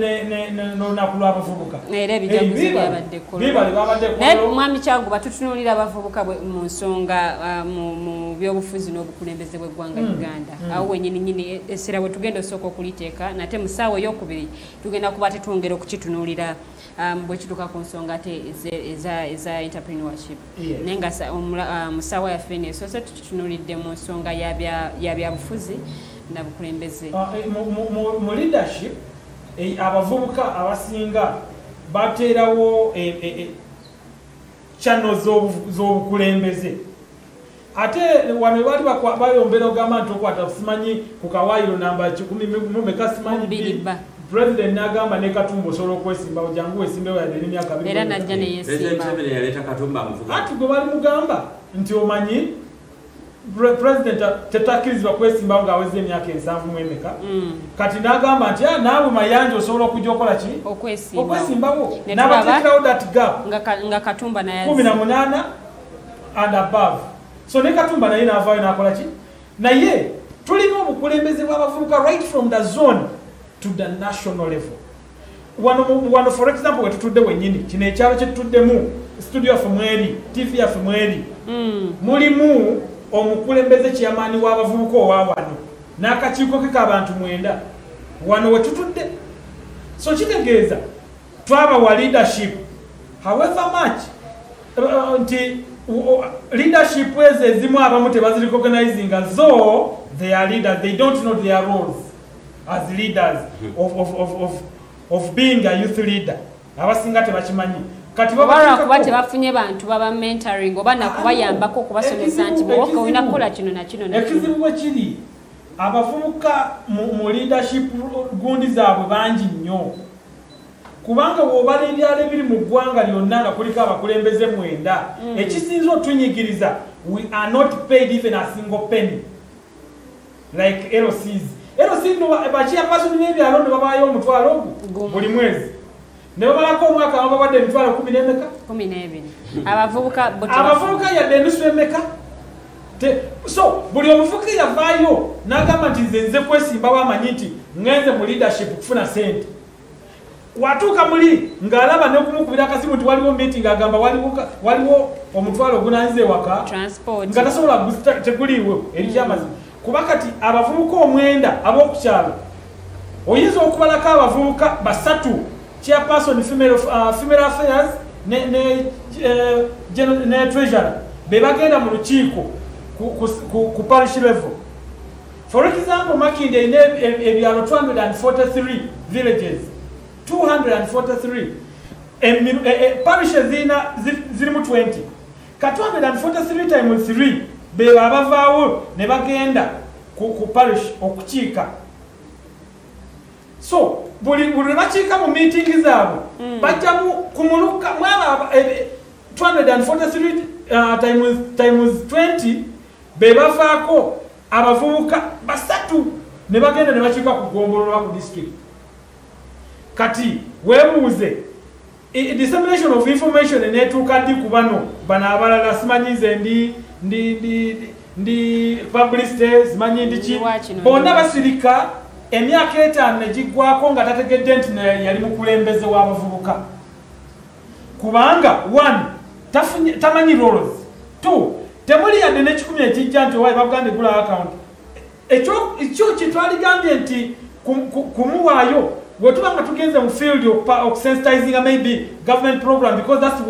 n'olunaku lw'abavubuka, era ebijaguzo byabaddeko. Bibale babaddeko. Naye mwami Kyaguba, tutunuulira abavubuka mu nsonga mu byobufuzi n'obukulembeze bw'eggwanga Uganda. Awo wennyini nnyini essira bwe tugenda osooka okuliteeka, nate mu ssaawa ey'okubiri tugenda kuba tetwongera okukitunuulira bwe kituuka ku nsonga ate eza entrepreneurship. Naye nga mu ssaawa yaffe eno esoose tukitunuulidde mu nsonga ya byabufuzi na bukulembeze. Mu leadership abavubuka abasinga bateerawo channel z'obukulembeze. Ate wano baali bayombera ogamba nti okwata simanyi ku kawaayiro namba 10 simanyi bbiri. President n'agamba ne Katumba osobola okwesimbawo, jangu weesimbewo yadde n'emyaka abiri. Era najja ne President yeesimba. Museveni yaleeta Katumba amuvuga. Anti gwe bali mugamba nti omanyi President tetakkirizibwa kwesimbawo ng'aweza emyaka 70 emeka. Kati n'agamba nti naawe Mayanja osobola okujja okola ki? Okwesimbawo. N'abateekerawo that gap. Nga Katumba naye 18 and above. So ne Katumba naye n'avaayo n'akola ki? Naye tulina obukulembeze bw'abavubuka right from the zone to the national level. Wano for example wetutudde wennyini, kino ekyalo kye tutuddemu, studio yaffe mweri, TV yaffe mweri. Mulimu omukulembeze chairman w'abavubuka owa wano n'akakiiko ke k'abantu 9 wano wetutudde. So kitegeeza twabawa leadership, however much nti leadership ezo ezimu abamu tebazirecognizing, though they are leaders, they don't know their roles as leaders of being a youth leader. Abasinga tebakimanyi. Kati oba tebafunye bantu baba mentoring oba nakubayambako okubasomesa nti bwoka olina kukola kino na kino na kino. Ekizibu bwe kiri, abavubuka mu leadership gundi zaabwe bangi nnyo, kubanga bw'obala ebyalo ebiri mu ggwanga lyonna nga kuliko abakulembeze 9, ekisinza otunyigiriza, we are not paid even a single penny like LCs. LCs no bachairperson b'ebyalo ne babaayo omutwalo ogwo buli mwezi, ne babalako omwaka babawadde emitwalo 10 12. Abavubuka abavubuka yadde enusu emeka. So buli omuvubuka yavaayo n'agamba nti nze nze kwesimbawo, amanyi nti ngenze mu leadership kufuna sente. Watuuka muli ng'alaba n'okumukubira akasimu nti waliwo meeting, agamba waliwo omutwalo ogunanze ewaka, nga tasobola teguliiwo eri kyamazima. Kuba kati abavubuka 9 ab'oku kyalo oyinza okubalako abavubuka 3, chairperson female affairs ne treasurer, be bagenda mu lukiiko ku parish level. For example, Makindye erina ebyalo 243 villages, 243 parishes zirimu 20. Ka 243 times 3 be abavaawo ne bagenda ku parish okukiika. So buli lwe bakiika mu meeting zaabwe bajjamu ku muluka mwaba 243 times 20 be bavaako abavubuka 3 ne bagenda ne bakiika ku ggombolola ku district. Kati weebuuze dissemination of information eneetuuka ddi ku bano abalala? Simanyi nze ndi publicity, simanyi ndi ki, bonna basirika emyaka 5 ne giggwako nga tategedde nti yali mukulembeze w'abavubuka. Kubanga 1 tamanyi roles, 2 temuli yadde n'ekikumi ekijja nti owaye bagambye gula account. Ekyo kyetwaligambye nti kumuwaayo bwe tuba nga tugenze mu field of sensitizing maybe government program, because that's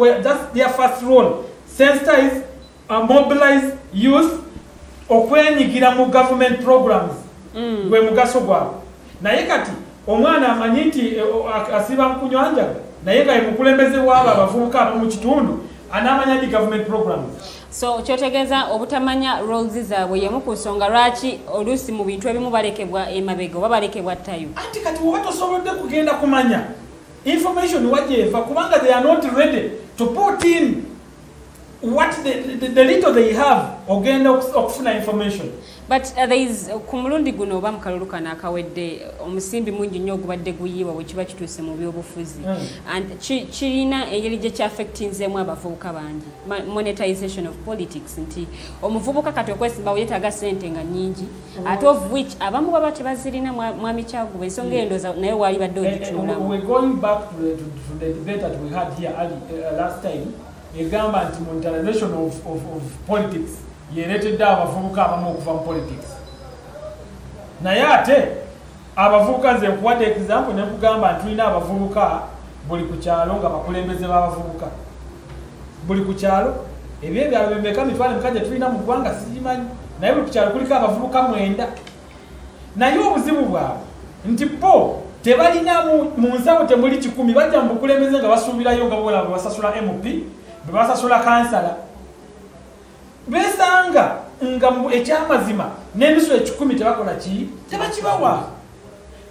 their first role, sensitize, mobilize youth okwenyigira mu government programs, gwe mugaso gwabwe. Naye kati omwana amanyi nti asiba nkunywa njaga, naye nga ye mukulembeze w'abo abavubuka abo mu kitundu, anaamanya di government programs? So kyotegeeza obutamanya roles zaabwe yemu ku nsonga lwaki oluusi mu bintu ebimu balekebwa emabega oba balekebwa ttayo. Anti kati woba tosobodde kugenda kumanya information wagyeva, kubanga they are not ready to put in what the little they have ogenda okufuna information. But there is ku mulundi guno oba mu kalulu kano akawedde, omusimbi mungi nnyo ogubadde guyiibwa bwe kiba kituuse mu byobufuzi, and kirina engeri gye kyaffectinzeemu abavubuka bangi. Monetization of politics, nti omuvubuka kati okwesimbawo yeetaaga ssente nga nnyingi, ate of which abamu baba tebazirina. Mwami Kyaguba, ensonga eyo ndowooza naye waali badde ogituulamu. We're going back to the debate that we had here last time, egamba nti monetization of politics yeretedde abavubuka abamu okuva mu politics. Naye ate abavubuka, nze nkuwadde example ne nkugamba nti tulina abavubuka buli ku kyalo nga bakulembeze b'abavubuka buli ku kyalo. Ebyo ebyalo bimeka, mitwalo emeka gye tulina mu ggwanga sigimanyi, naye buli ku kyalo kuliko abavubuka 9. Naye obuzibu bwabwe nti bo tebalina mu nsawo temuli 1,000. Bajja mu bukulembeze nga basuubirayo nga bola bwe basasula MP, bwe basasula kansala, besanga nga ekyamazima n'emisu 1,000 tebakola ki, tebakibawa.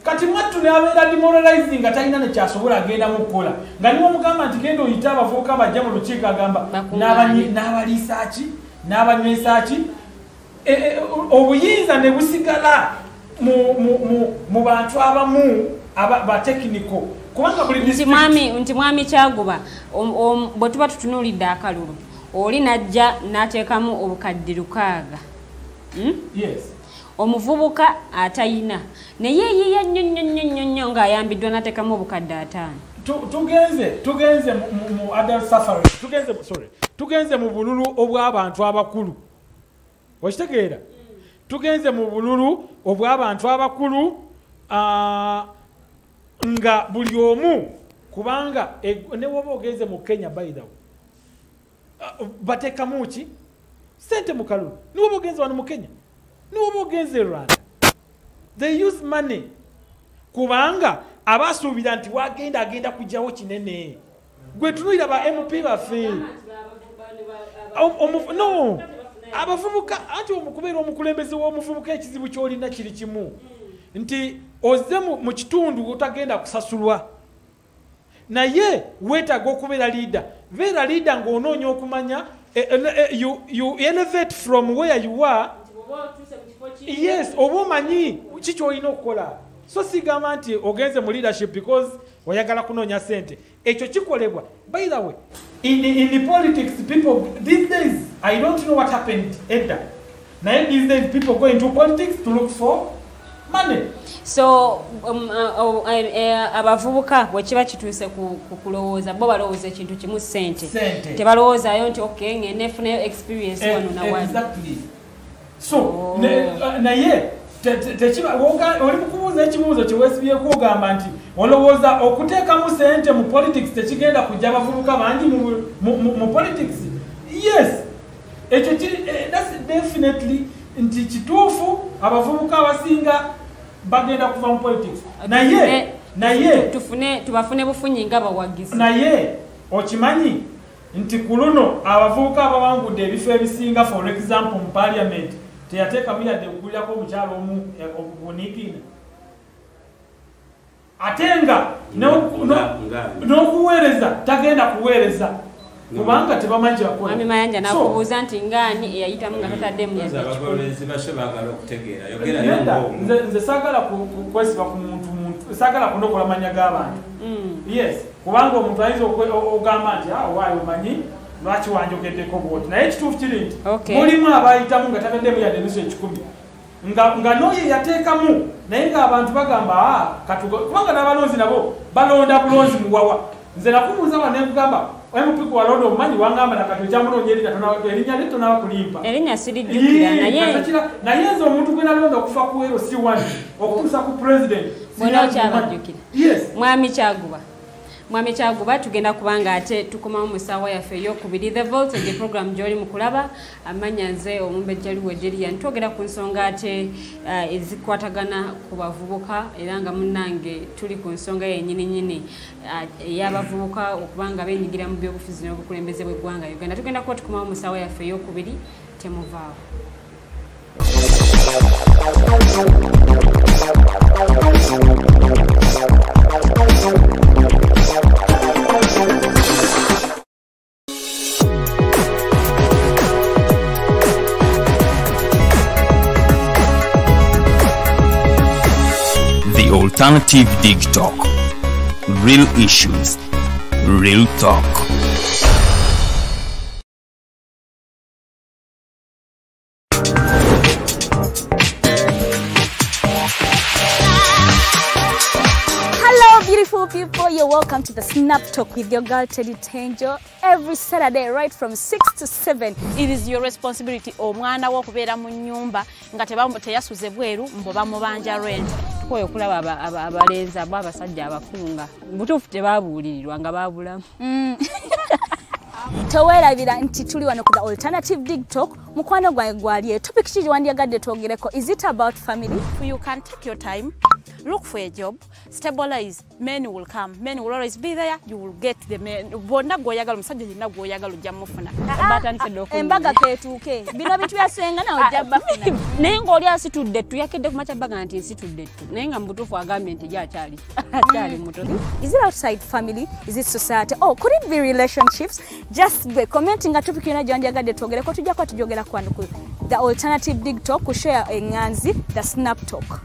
Kati mwattu n'abeera demoralizing nga talina nekyasobola agenda mu kukola, nga niwe omugamba nti genda oyite abavubuka bajja mu lukiiko, agamba n'abaliisa ki, n'abanywesa ki. Obuyinza ne busigala mu bantu abamu aba technical, kubanga buli nti mwami Kyaguba, bwe tuba tutunuulidde akalulu, oli najja n'ateekamu obukadde 6. Yes. Omuvubuka atayina naye yeeyiya nnyo nnyo nnyo nnyo nnyo ng'ayambiddwa n'ateekamu obukadde 5. Tugenze mu adult suffrage, tugenze mu bululu obw'abantu abakulu. Okitegeera? Tugenze mu bululu obw'abantu abakulu, nga buli omu, kubanga ne woba ogenze mu Kenya, by the way, bateekamu ki sente mu kalulu. Ne woba ogenze wano mu Kenya, ne woba ogenze e Rwanda, they use money, kubanga abasuubira nti wagenda agenda kujjawo kinene. Gwe tunuulira ba MP baffe. No, abavubuka, anti omukubeera omukulembeze w'omuvubuka, ekizibu ky'olina kiri kimu, nti ozze mu kitundu otagenda kusasulwa, naye weetaaga okubeera leader. Beera leader ng'onoonya okumanya, you elevate from where you are. Yes, oba omanyi ki ky'olina okukola. So sigamba nti ogenze mu leadership because oyagala kunoonya sente. Ekyo kikolebwa. By the way, in the politics, people these days, I don't know what happened edda, naye these days people go into politics to look for money. So abavubuka bwe kiba kituuse ku kulowooza, bo balowooza ekintu kimu, ssente. Sente. Tebalowoozaayo nti okay, ngende nfuneyo experience wano na wano. Exactly. So naye tekiba oli mukubuuza ekibuuzo kyeweesibyeko, ogamba nti olowooza okuteekamu sente mu politics tekigenda kujja abavubuka bangi mu politics. Yes, ekyo that's definitely nti kituufu, abavubuka abasinga bagenda kuva mu politics, naye tubafune bufunyi nga bawagizi. Naye okimanyi nti ku luno abavubuka abawangudde ebifo ebisinga, for example mu parliament, teyateekamu yadde okugulirako omukyalo omu obuniikiina, ate nga n'okuweereza tagenda kuweereza, kubanga tebamanyi kyebakola. Mwami Mayanja nakubuuza nti ngaani eyayitamu nga tataddemu yadde ekikumi? Abagoberezi bashe baagala okutegeera, yogerayo ng'omu. Nze saagala kwesiba ku muntu, saagala kunokola mannya g'abantu. Yes, kubanga omuntu ayinza ogamba nti waayo omanyi lwaki wanjogeddeko bwoti, naye ekituufu kiri nti mulimu abayitamu nga tataddemu yadde nusu 100, nga n'oyo yateekamu, naye ng'abantu bagamba kubanga n'abalonzi nabo balonda bulonzi muwawa. Nze nakubuuza wano nekugamba MP walonda omumanyi, wangamba nakati okyamunoonya erinnya lye tonaba kulimpa. Erinnya sirijjukira, naye nze omuntu gwe nalonda okufa ku LC1 okutuusa ku president bonna okyabajjukira. Yes. Mwami Kyaguba, tugenda kubanga ate tukomawo mu ssaawa yaffe ey'okubiri. The Voltage program gy'oli mu kulaba, amannya nze Omumbejja Luwe. Twogera ku nsonga ate ezikwatagana ku bavubuka, era nga munnange tuli ku nsonga yennyini nnyini ey'abavubuka okubanga beenyigira mu byobufuzi n'obukulembeze bw'eggwanga Uganda. Tugenda kuba tukomawo mu ssaawa yaffe ey'okubiri, temuvaawo. The Alternative Dig Talk. Real issues, real talk. Hello, beautiful people. You're welcome to the Snap Talk with your girl Teddy Tenjo every Saturday right from 6 to 7. It is your responsibility omwana wo okubeera mu nnyumba nga teyasuze bweru mbo bamubanja rent. Tukoye okulaba abalenzi abo abasajja abakulu nga butuufu tebabuulirirwa nga baabulamu. Towerabira nti tuli wano ku The Alternative Dig Talk. Mukwano gwange gwali topic ki gyewandiyagadde twogereko? Is it about family? You can take your time, look for a job, stabilize, men will come, men will always be there, you will get the men. Bonna gw'oyagala, omusajja yenna gw'oyagala ojja mufuna. Embaga keetuuke, bino bintu byasenga nawe ojja bafuna. Naye ng'oli asitudde ttu, yakedde ku makya baga nti nsitudde ttu, naye nga mu butuufu agambye nti ye akyali muto. Is it outside family? Is it society? Oh, could it be relationships? Just be commenting nga topic yonna gyewandiyagadde twogereko, tujja kuba tujogerako wano ku The Alternative Dig Talk ku show Enganzi, The Snap Talk.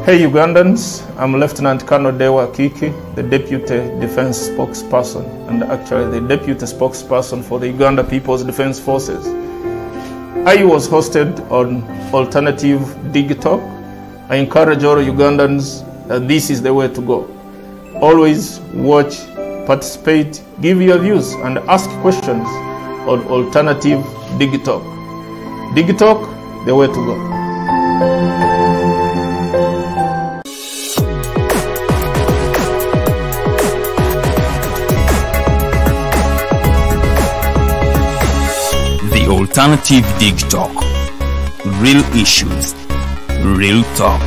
Hey Ugandans, I'm Lieutenant Colonel Dewa Kiki, the Deputy Defense Spokesperson, and actually the Deputy Spokesperson for the Uganda People's Defense Forces. I was hosted on Alternative Dig Talk. I encourage all Ugandans that this is the way to go. Always watch, participate, give your views, and ask questions on Alternative Dig Talk. Dig Talk, the way to go. The Alternative Dig Talk. Real issues, real talk.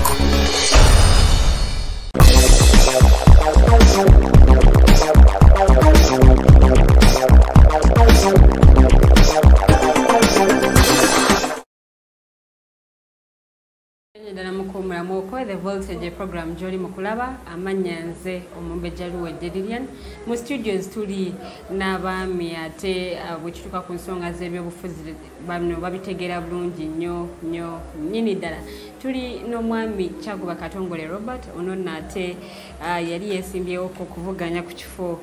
The Voltage program Jolly Mukulaba amanya nze omumbejja Luwedde Lilian mu studios tuli n'abaami ate bwe kituuka ku nsonga z'ebyobufuzi bano babitegeera bulungi nnyo nnyo nnyini ddala. Tuli n'omwami Kyaguba Katongole Robert, ono nno ate yali yeesimbyewo okuvuganya ku kifo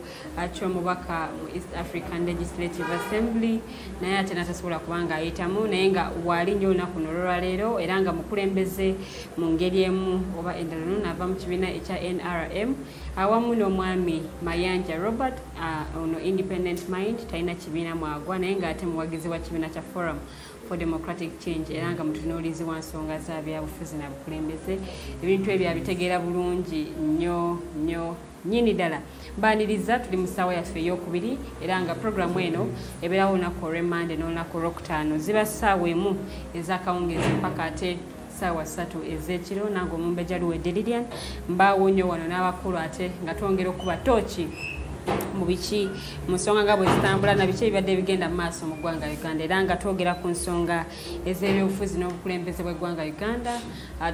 ky'omubaka mu East African Legislative Assembly, naye ate n'atasobola kubanga ayitamu, naye nga waali nnyo olunaku luno olwaleero era nga mukulembeze mu ngeri emu oba endala. Ono ava mu kibiina ekya NRM, awamu n'omwami Mayanja Robert, ono independent mind, talina kibiina mwagwa, naye ng'ate muwagizi wa kibiina kya Forum for Democratic Change era nga mutunuulizi wa nsonga za byabufuzi na bukulembeze. Ebintu ebyo abitegeera bulungi nnyo nnyo nnyini ddala. Mbaniriza, tuli mu ssaawa yaffe eyokubiri era nga puroguramu eno ebeerawo olunaku olw'Emmande n'olunaku olwokutaano, ziba ssaawa 1 ez'akawungeezi mpaka ate ssaawa 3 ez'ekiro. Nange omumbejja Luwedde Lilian mbaawo nnyo wano n'abakulu ate nga twongera okuba tooki mu biki mu nsonga nga bwe zitambula na biki ebibadde bigenda mu maaso mu ggwanga Uganda, era nga twogera ku nsonga ez'ebyobufuzi n'obukulembeze bw'eggwanga Uganda,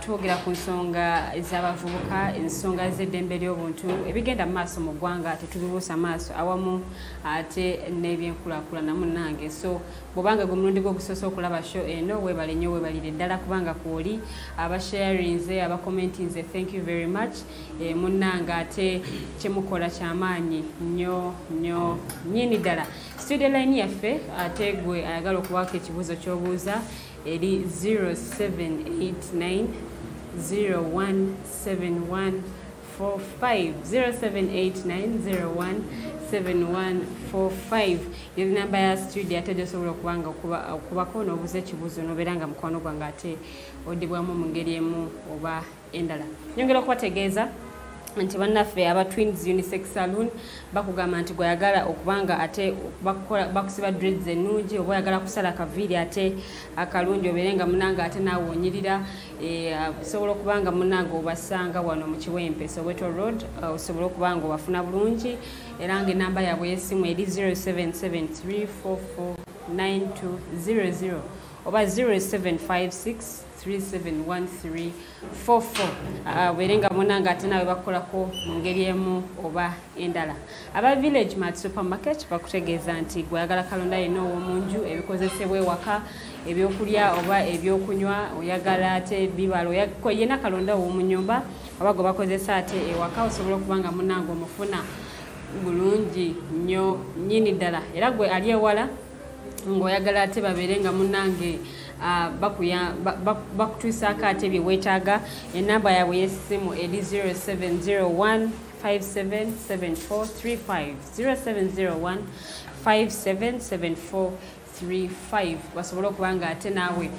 twogera ku nsonga ez'abavubuka, ensonga z'eddembe ly'obuntu, ebigenda mu maaso mu ggwanga tetubibuusa maaso, awamu ate n'ebyenkulaakulana munnange. So bw'obanga gwe mulundi gwo ogusoose okulaba show eno, weebale nnyo, weebalire ddala kubanga kwoli abasharinze, abakomentinze, thank you very much. Munnange ate kyemukola kyamaanyi nnyo nnyo nnyini ddala. Studio line yaffe ate gwe ayagala okubaako ekibuuzo ky'obuuza eri 0789 0171 45, 0789 017145 yeri namba ya studio ate gyosobola okubanga okubako n'obuuza ekibuuzo n'obeera nga mukwano gwange ate oddibwamu mu ngeri emu oba endala. Nyongera okubategeeza nti bannaffe aba Twins Unisex Saloon bakugamba nti gweyagala okubanga ate bakusiba dreads ennungi, oba oyagala kusala akaviiri ate akalungi obeere nga munange ate naawe onyirira, osobola okubanga munange obasanga wano mu Kiwempe Soweto Road, osobola okubanga obafuna bulungi, era nga enamba yaabwe y'essimu eri 0773449200 oba 0756 371344, obeere nga munange ate naawe bakukolako mu ngeri emu oba endala. Aba Village Mart Supermarket bakutegeeza nti gweyagala kalonda yenna ow'omunju, ebikozesebwa ewaka, ebyokulya oba ebyokunywa, oyagala ate bibala, yenna kalonda ow'omu nnyumba oba gwe bakozesa ate ewaka, osobola okuba nga munange omufuna bulungi nnyo nnyini ddala. Era gwe ali ewala ng'oyagala ate babeere nga munnange Bakutuusaako ate bye weetaaga. Enamba yaabwe y'essimu eri 0701 577435, 0701 577435, basobole okuba nga ate naawe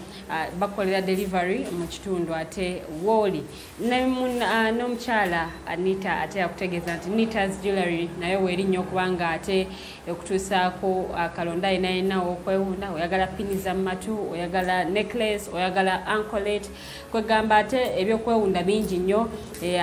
bakolera delivery mu kitundu ate wooli. N'omukyala Anita ate akutegeeza nti Nita's Jewelry naye weeri nnyo okuba nga ate okutuusaako kalonda yenna yenna okwewunda. Oyagala pini za matu, oyagala necklace, oyagala anklet, kwegamba ate ebyokwewunda bingi nnyo,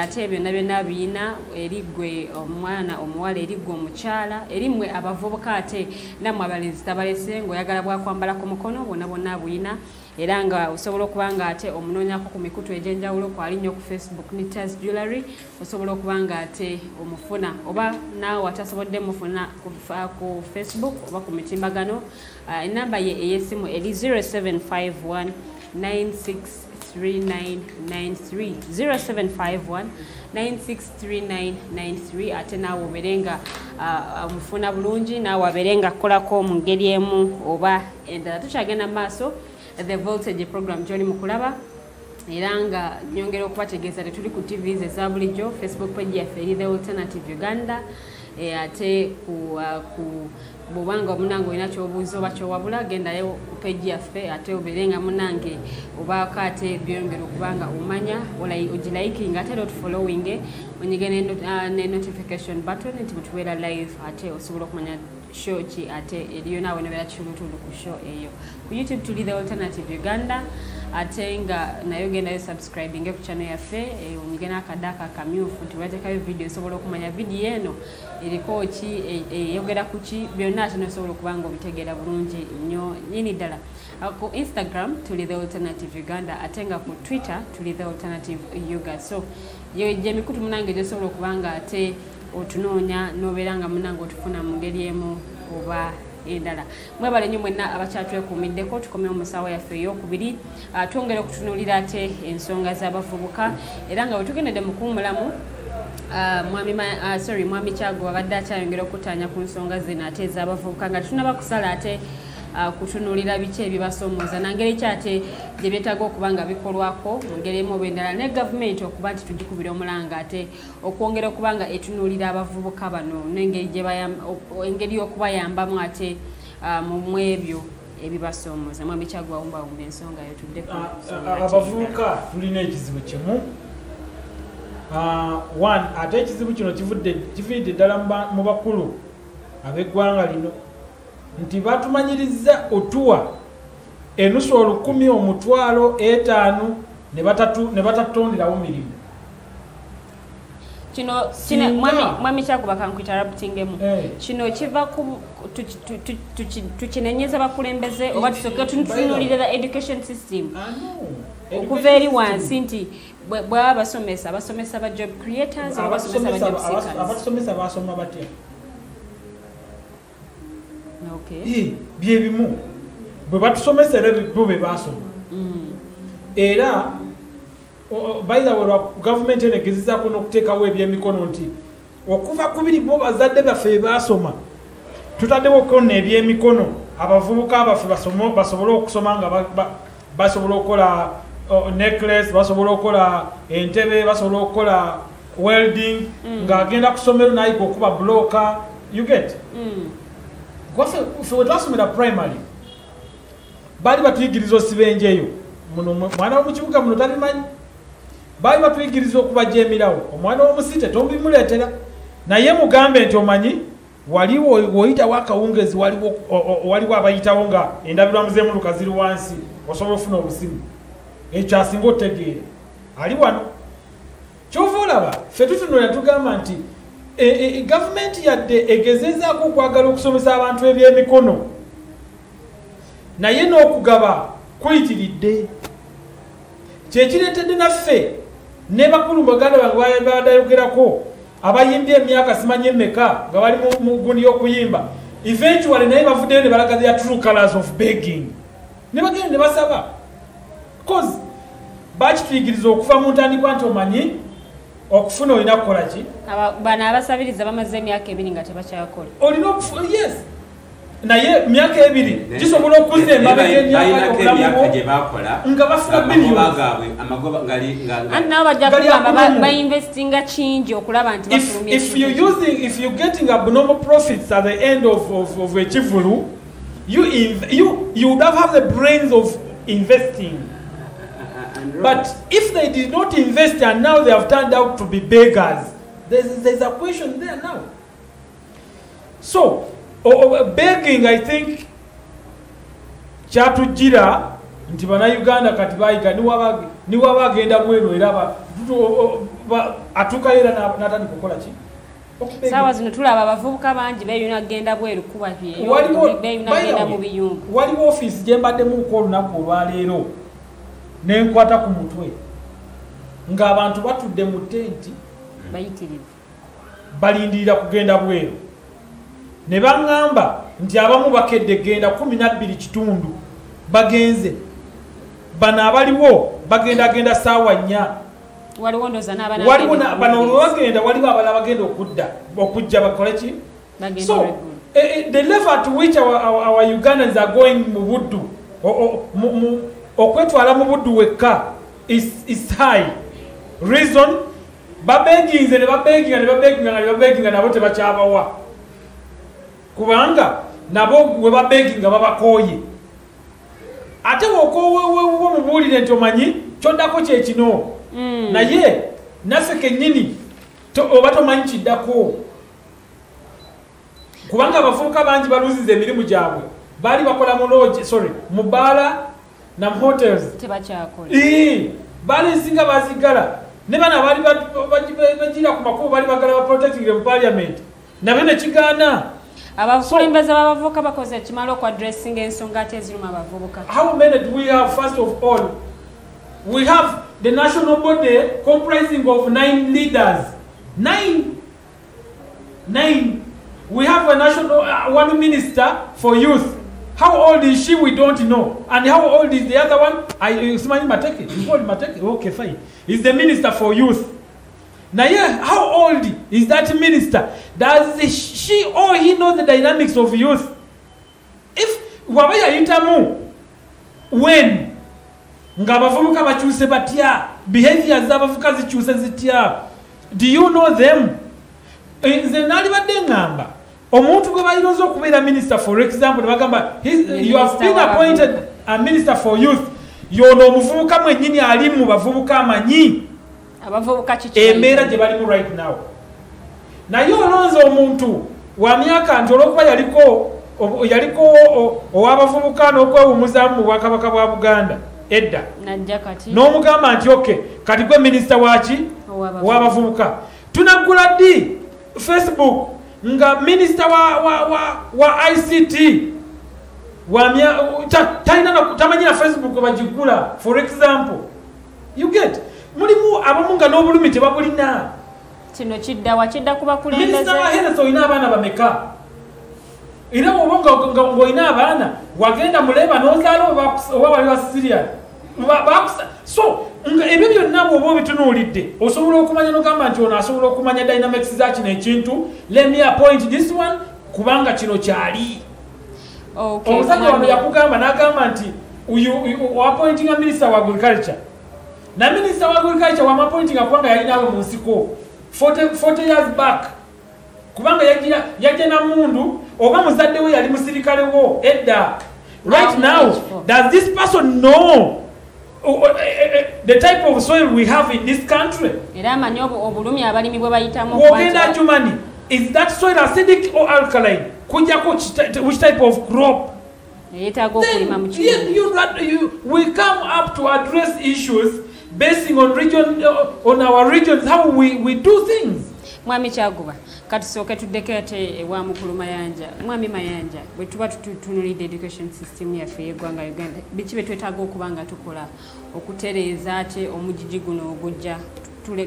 ate byonna byonna biyina eri ggwe omwana omuwala, eri ggwe omukyala, eri mmwe abavubuka, ate nammwe abalenzi tabalese. Ng'oyagala bwakwambala ku mukono, bwonna bwonna buyina, era nga osobola okuba nga ate omunoonyako ku mikutu egy'enjawulo. Kwali nnyo ku Facebook, Nitas Jewelry, osobola okuba nga ate omufuna, oba naawe atasobodde mufuna ku Facebook oba ku mitimbagano, enamba ye ey'essimu eri 0751 963993, 0751 963993, ate naawe obeere nga omufuna bulungi, naawe abeere nga akolako mu ngeri emu oba endala. Tukyagenda mu maaso, The Voltage program gyoli mu kulaba, era nga nyongera okubategeeza tetuli ku TVs eza bulijjo. Facebook page yaffe eri The Alternative Uganda, ate ku bw'obanga omunange olina kyobuuza oba kyowabula, gendayo ku page yaffe ate obeere nga munange obaako ate byongera okuba nga omanya, ogilikinga ate era otufollowinge, onyige ne notification button nti bwe tubeera live ate osobola okumanya show ki ate eriyo, naawe nobeera kitundutundu ku show eyo. Ku YouTube tuli The Alternative Uganda, ate nga nayo gendayo subscribinge ku channel yaffe, onyige n'akadde ako akamyufu nti bwebateekayo video osobola okumanya video eno eriko ki, eyogera ku ki, byonna ate nosobola okuba nga obitegeera bulungi nnyo nnyini ddala. Ku Instagram tuli The Alternative Uganda, ate nga ku Twitter tuli The Alternative Uga. So gyemikutu munange gyosobola okuba nga ate otunoonya n'obeera nga munange otufuna mu ngeri emu oba endala. Mwebale nnyo mwenna abakyatwekuumiddeko. Tukomewo mu ssaawa yaffe eyokubiri, twongere okutunuulira ate ensonga z'abavubuka, era nga bwe tugendedde mu kuwummulamu, mwami Kyago abadde akyayongera okutaanya ku nsonga zino ate ez'abavubuka, nga tetunnaba kusala ate kutunuulira biki ebibasoomooza nangeri ki ate gye byetaaga okuba nga bikolwako mu ngeri emu oba endala, ne gavumenti okuba nti tugikubira omulanga ate okwongera okuba nga etunuulira abavubuka bano n'engeri engeri y'okubayambamu ate mu ebyo ebibasoomooza. Mwami Kyago, awumbawumba ensonga yo tudde ku nsonga ate. Abavubuka tulina ekizibu kimu. One, ate ekizibu kino kiviiridde ddala mu bakulu ab'eggwanga lino, nti batumanyiriza otuwa enusu 1000, 50,000 ne batatonderawo mirimu. Kino mwami Kyago, bakankuinterruptingemu, kino kiva ku tukinenyeza bakulembeze oba tusooke tutunuulire the education system okuva eri wansi, nti bwaba basomesa ba job creators oba basomesa ba job seekers? Abatusomesa basoma batya? Okay. Byebimu bwe batusomesa era bo be basoma. Era by the way, gavumenti eno egezezaako n'okuteekawo ebyemikono nti okuva ku biri bo bazadde baffe basoma, tutaddewo konna ebyemikono abavubuka baffe basobole okusoma nga basobola okukola necklace, basobola okukola entebe, basobola okukola welding, ng'agenda ku ssomero n'ayiga okuba bloka, you get. Ffe we twasomera primary baali batuyigiriza osiba enjeyo, muno mwana w'omu kibuga muno tabimanyi. Baali batuyigiriza okubajja emirawo, omwana w'omusite tobimuleetera, naye mugambe nti omanyi waliwo woyitawo akawungezi, waliwo abayitawo nga endabirwamu z'emmotoka ziri wansi, osobola ofuna obusimu. Ekyo asinga otegeera ali wano. Kyova olaba ffe tutunula tugamba nti gavumenti yadde egezezaako okwagala okusomesa abantu ebyemikono, naye n'okugaba kuyitiridde, kyekireetedde naffe ne bakulu baganda bange badayogerako abayimbye emyaka simanyi emeka nga bali mu gundi y'okuyimba, eventually naye bavuddeyo ne balaga their true colors of begging, ne bagenda ne basaba, cause bakituyigiriza okuva mu ntandikwa nti omanyi okufuna olina kukola ki. Bano abasabiriza bamaze emyaka 2 nga tebakyakola. Olina yes. Naye myaka 2 gisobola okuzza emabega emyaka gye bakola nga bafuna billions. Amagoba ngali and nabo bajja kugamba bainvestinga kingi okulaba nti bafulumya. If you getting abnormal profits at the end of ekivulu, you would have the brains of investing. But if they did not invest and now they have turned out to be beggars, there's a question there now. So begging, I think, kyatujjira nti bannayuganda kati bayiga niwaba agenda bweru era atuukayo era n'atandika okukola ki? Saawa zino tulaba abavubuka bangi beeyuna kugenda bweru kuba beeyuna kugenda mu biyungu. Waliwo ofiisi gye mbaddemuko olunaku olwaleero ne nkwata ku mutwe ng'abantu batudde mu tenti bayitirivu balindirira kugenda bweru. Ne baŋŋamba nti abamu bakedde genda 12:15 bagenze, bano abaliwo bagenda ssaawa 4. Waliwo ndowooza n'abana bano olwagenda waliwo abalala bagenda okudda okujja bakole ki? So the level at which our Ugandans are going mu buddu, okwetwala mu buddu wekka is high. Reason, babeginze ne babeginga ne babeginga ne babeginga nabo tebakyabawa. Kubanga nabo we babeginga babakooye. Ate wokoowe mubuulire nti omanyi kyoddako kye kino. Naye naffe kennyini oba tomanyi kiddako. Kubanga abavubuka bangi baluziza emirimu gyabwe. Baali bakola mu lodge, sorry, mu bbaala na mu hotels. Tebakyakola. Baali ezisinga baziggala. Ne bano abaali bagira ku makubo baali bagala ba protecting mu parliament. Nabyo ne kigaana. Abakulembeze b'abavubuka bakoze ekimala okwadressinga ensonga ate eziruma abavubuka. How many do we have? First of all, we have the national body comprising of 9 leaders. 9. We have a national one minister for youth. How old is she? We don't know. And how old is the other one? Simanyi Mateke. You called Mateke? Okay, fine. He's the minister for youth. Now, yeah, how old is that minister? Does she or he know the dynamics of youth? If wabaya yitamu, when ng'abavubuka bakyuse batya, behaviors z'abavubuka zikyuse zitya, do you know them? Nze naalibadde ŋŋamba omuntu gwe balirooza okubeera minister, for example, ne bagamba you have been appointed a minister for youth, y'ono omuvubuka mwennyini ali mu bavubuka amanyi embeera gye balimu right now. Naye olonze omuntu wa myaka nti olw'okuba yaliko ow'abavubuka n'okwewummuzaamu mu bwakabaka bwa Buganda edda, n'omugamba nti okay, kati gwe minisita waki ow'abavubuka. Tunaggula ddi Facebook nga minisita wa ICT tamanyi na Facebook bagigula, for example. You get mulimu abamu nga n'obulumi tebabulina. Kino kidda wa kidda ku bakulembeze. Minisita wa health olina abaana bameka? Era bw'oba ng'olina abaana wagenda muleba n'ozaala oba wali wa Syria. So ebyo byonna bw'oba obitunuulidde osobola okumanya n'ogamba nti ono asobola okumanya dynamics za kino ekintu, let me appoint this one kubanga kino kyali. Omusajja wano yakugamba n'agamba nti appointinga minister wa agriculture. Na minister wa agriculture wamappointinga kubanga yalinawe mu nsiko 40 years back. Kubanga yajja na mundu oba muzadde we yali musirikale wo edda. Right now, does this person know the type of soil we have in this country? Wogenda Germany, is that soil acidic or alkaline? Which type of crop? Then we come up to address issues basing on region, on our regions, how we do things. Mwami Kyaguba, katusooke tuddeko ate ewa Mukulu Mayanja. Mwami Mayanja, bwe tuba tutunuulidde education system yaffe y'eggwanga Uganda, biki bye twetaaga okuba nga tukola okutereeza ate omugigi guno ogujja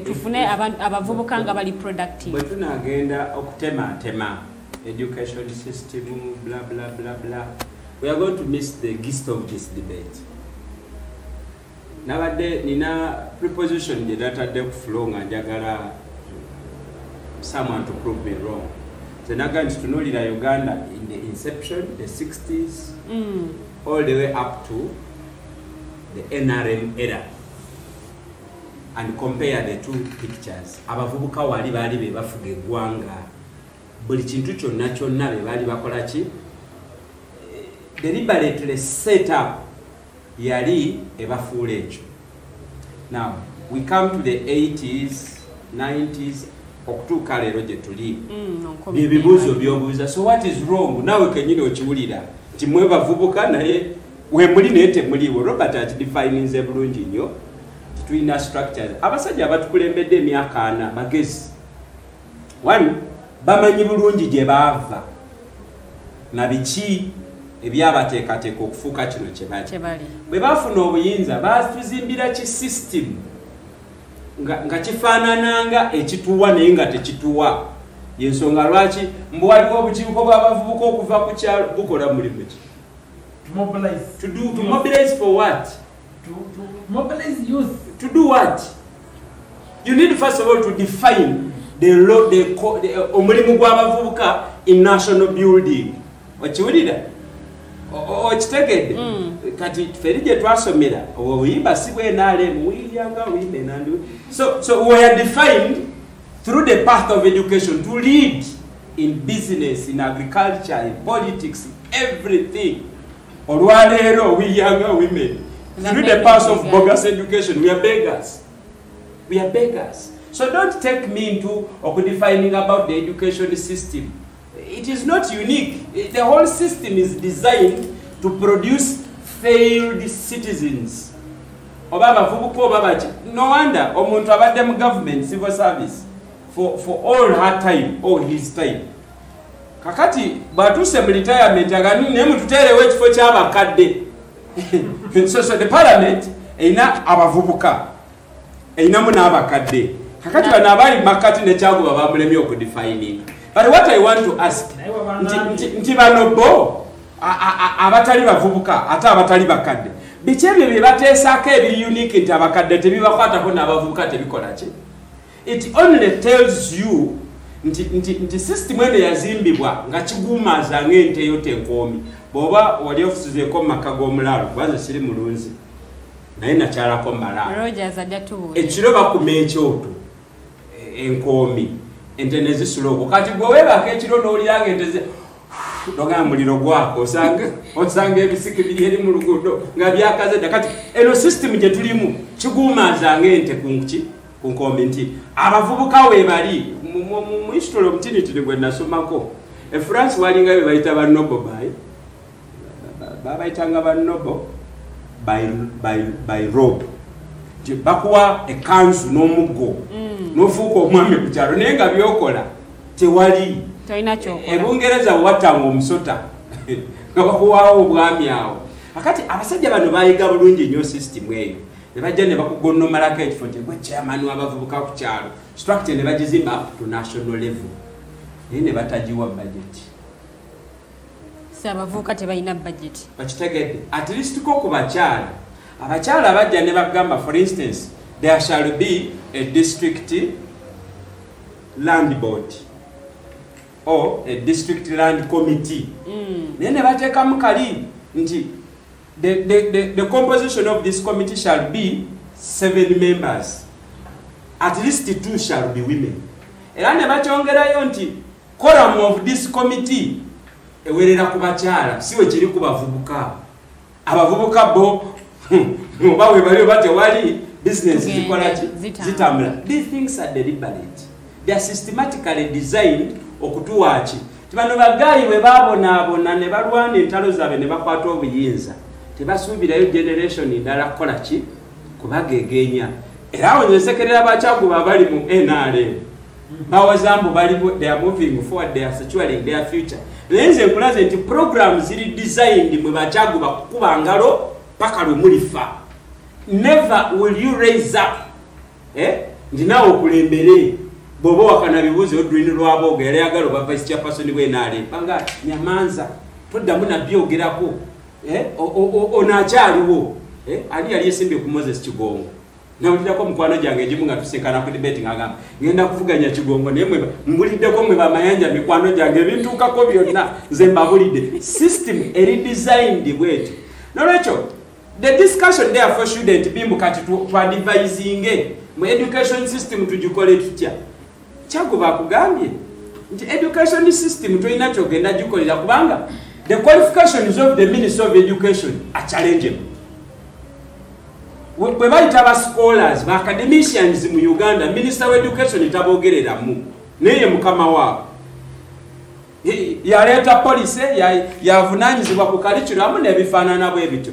tufune abavubuka nga bali productive? Bwe tunaagenda okutematema education system bla bla bla bla, we are going to miss the gist of this debate. Nabadde nina preposition gye natadde ku floor nga njagala someone to prove me wrong. Nze naga nti tunuulira Uganda in the inception, the 60s, all the way up to the NRM era, and compare the two pictures. Abavubuka wali baali be bafuga eggwanga, buli kintu kyonna kyonna be baali bakola ki, deliberately set up yali ebafuula ekyo. Now we come to the 80s, 90s, okutuuka leero gye tuli, byebibuuzo byobuuza. So what is wrong? Naawe kenyini okiwulira nti mwe bavubuka naye wemuli naye temuliiwo. Robert akidefininze bulungi nnyo, tulina structures. Abasajja abatukulembedde emyaka 40 bagezi, one, bamanyi bulungi gye baava na biki ebyabateekateeka okufuuka kino kye bali. Bwe baafuna obuyinza batuzimbira ki system nga kifaanananga ekituwa naye nga tekituwa. Yensonga lwaki mbu waliwo obukiiko bw'abavubuka okuva ku kyalo bukola mulimu ki? To mobilize. To mobilize for what? To mobilize youth. To do what? You need first of all to define the law, the omulimu gw'abavubuka in national building. Okiwulira? Okitegedde? Kati feri gye twasomera obuyimba si bwe NRM, we women and so we are defined through the path of education to lead in business, in agriculture, in politics, everything. Olwaleero we younger women, through the path of bogus education, we are beggars. We are beggars. So don't take me into defining about the education system. It is not unique. The whole system is designed to produce failed citizens. Oba abavubuka oba baki. No wonder omuntu abadde mu government civil service for all her time or his time. Kakati bw'atuuse mu retirement agani naye mututeerewo ekifo ky'abakadde. So the parliament erina abavubuka, erinamu n'abakadde. Kakati bano abali makati ne Kyaguba bamulemye okudefining. But what I want to ask, nti bano bo abatali bavubuka ate abatali bakadde, biki ebyo bye bateesaako ebiri unique nti abakadde tebibakwatako n'abavubuka tebikola ki? It only tells you nti system eno yazimbibwa nga kigumaza ng'ente yo tenkoomi. Bw'oba wali ofusizeeko mu maka g'omulaalo, kubanze siri mulunzi naye nakyalako malaalo, ekiro bakuma ekyoto enkoomi, ente ne zisula okwo. Kati gwe weebaka ekiro n'owulira ng'ente nogamba muliro gwako, osanga ebisiki biri eri mu luguudo nga byakaze dda. Kati eno system gye tulimu kigumaza ng'ente ku nkombe nti abavubuka weebali mu history omutinitini gwe nasomako e France walinga be bayita ba noble by babayitanga ba noble by robe, bakuwa ekanzu n'omuggo n'ofuuka omwami ku kyalo naye nga byokola tewali. E Bungereza wattanga omusota nga bakuwaawo obwami awo. Akati abasajja bano bayiga bulungi nnyo system eyo, ne bajja ne bakugonnomalako ekifo nti gwe chairman w'abavubuka ku kyalo, structure ne bagizimba up to national level, naye ne batagiwa budget. Si abavubuka tebalina budget. Bakitegedde. At least ko ku bakyala, abakyala bajja ne bagamba, for instance, there shall be a district land board or a district land committee. Naye ne bateekamu kali nti the composition of this committee shall be 7 members. At least 2 shall be women. Era ne bakyongerayo nti quorum of this committee ewerera ku bakyala, si we kiri ku bavubuka. Abavubuka bo oba we bali oba tewali, business zikola ki? Zitambula. These things are deliberate. They are systematically designed okutuwa ki? Bano bagayi bwe babonaabona ne balwana entalo zaabwe ne bakwata obuyinza, tebasuubirayo generation ndala kukola ki? Kubagegenya. Era awo nsekerera bakyaguba abali mu NRM. Bawaza mbu bali, they are moving forward, they are securing their future. Naye nze nkulaze nti program ziri designed mwe bakyaguba kukuba ngalo paka lwe mulifa. Never will you raise up. Nti naawe okulembere. Bw'oba wakana bibuuzo Odwin Rwabogo yali ayagala oba vice chairperson w'NRM, banga nyamanza toddamu nabyogerako, ono akyaliwo, ani yali yesimbye ku Moses Kigongo Nawulirako mukwano gyange egimu nga tusinkana ku debate ng'agamba ngenda kuvuganya Kigongo, naye mwe mbuliddeko mwe bamayanja mikwano gyange ebintuukako byonna nze mbabulidde. System eri designed bwetyo. Nolwekyo the discussion therefore shouldn't be mbu kati twadvisinge mu education system tugikole tutya. Kyago bakugambye nti education system tolina kyogenda gikolera kubanga the qualifications of the Minister of Education are challengeable. Bwe bayita ba scholars, ba academicians mu Uganda, Minister of Education tabogereramu, naye mukama waabwe yaleeta policy, yavunaanyizibwa ku curriculum n'ebifaanana bwe bityo.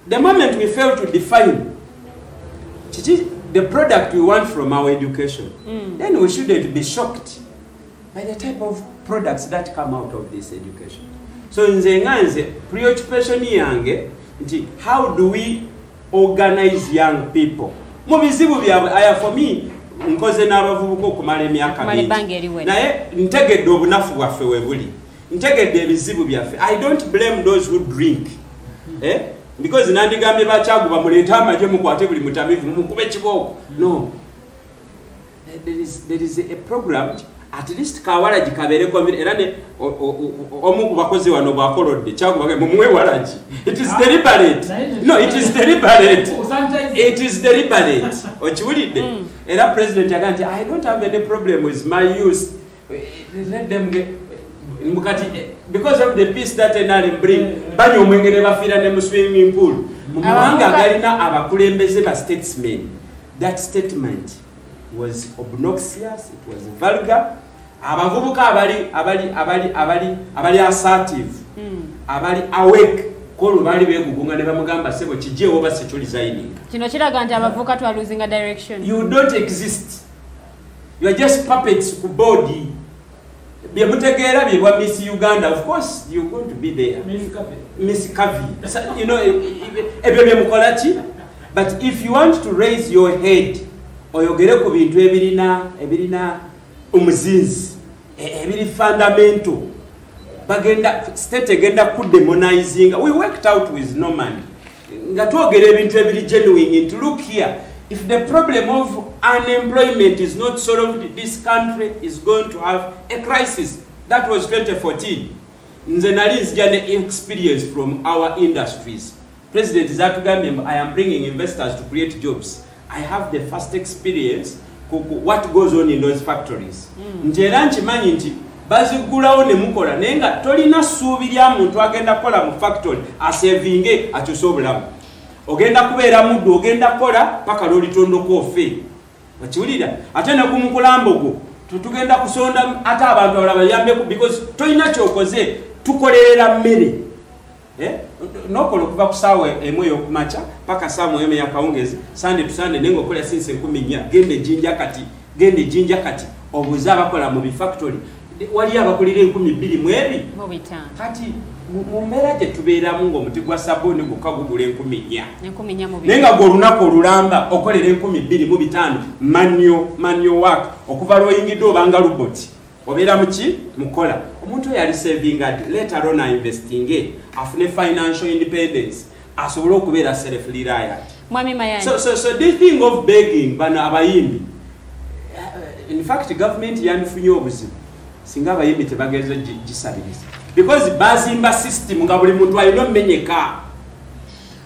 The moment we fail to define kiki the product we want from our education, then we shouldn't be shocked by the type of products that come out of this education. So nze nga nze preoccupation yange nti how do we organize young people mu bizibu byabwe. Aya, for me, nkoze n'abavubuka okumala emyaka Okumala mingi, ebbanga eriwera. Naye ntegedde obunafu bwaffe we buli, ntegedde ebizibu byaffe. I don't blame those who drink, eh? Because nandigambye bakyaguba muleete amagye mukwate buli mutamivu mukube kibooko. No, there is a program, at least kawalagi kabeereko, era ne omu ku bakozi wano bwakolodde kyaguba mumuwe walagi. It is deliberate. No, it is deliberate, it is deliberate. Okiwulidde? Era president yagaa nti I don't have any problem with my youth, let them get mukati because of the peace that NRM bring. Banywa omwenge ne bafiira ne mu swimming pool. Mu mawanga agalina abakulembeze ba statesmen, that statement was obnoxious, it was vulgar. Abavubuka abali assertive, abali awake, kolo baali beegugunga ne bamugamba, "Sebo, kijeewo oba sikyo, resigning." Kino kiraga nti abavubuka twalosinga direction. You don't exist, you are just puppets ku board. Byemutegeera byebwa Miss Uganda. Of course you're going to be there, Miss Kavi, ebyo byemukola ki. But if you want to raise your head oyogere ku bintu ebirina omuzinzi, ebiri fundamental, bagenda state egenda kudemonizinga. We worked out with Norman nga twogera ebintu ebiri genuine nti look here, if the problem of unemployment is not solved, this country is going to have a crisis. That was 2014. Nze nali nzija ne experience from our industries. President zatugambye, "I am bringing investors to create jobs." I have the first experience ku what goes on in those factories. Nti era nkimanyi nti bazigulawo ne mukola, naye nga tolina ssuubi lya muntu agenda kukola mu factory asevinge akyuse obulamu. Ogenda kubeera muddu, ogenda kukola paka lwolitondoko ofe. Okiwulira? Ate ne ku mukulambo gwo tetugenda kusonda ate abantu abalala bayambeku because tolina kyokoze, tukolerera mmere. Eh? Nokola okuva ku ssaawa 1 ey'okumakya paka ssaawa 1 ey'akawungeezi, Sunday to Sunday, naye ng'okola since 4000. Genda ejjinja kati, genda ejjinja kati obuuze abakola mu bifactory, waliyo abakulira 2000 mu ebi Mu bitaano. Kati mu mbeera gye tubeeramu ng'omuti gwa sabbuuni gwokka gugula 4000, 4000 mu naye nga gwe olunaku olulamba okolera 2500 manual work, okuva lwoyingidde obanga robot, obeera muki mukola. Omuntu oyo ali saving ati later on investinge afune financial independence, asobole okubeera self reliant. Mwami Mayanja. So this thing of begging, bano abayimbi, in fact government yandifunye obuzibu singa abayimbi tebageze gisabiriza because bazimba system nga buli muntu alina omenyeka.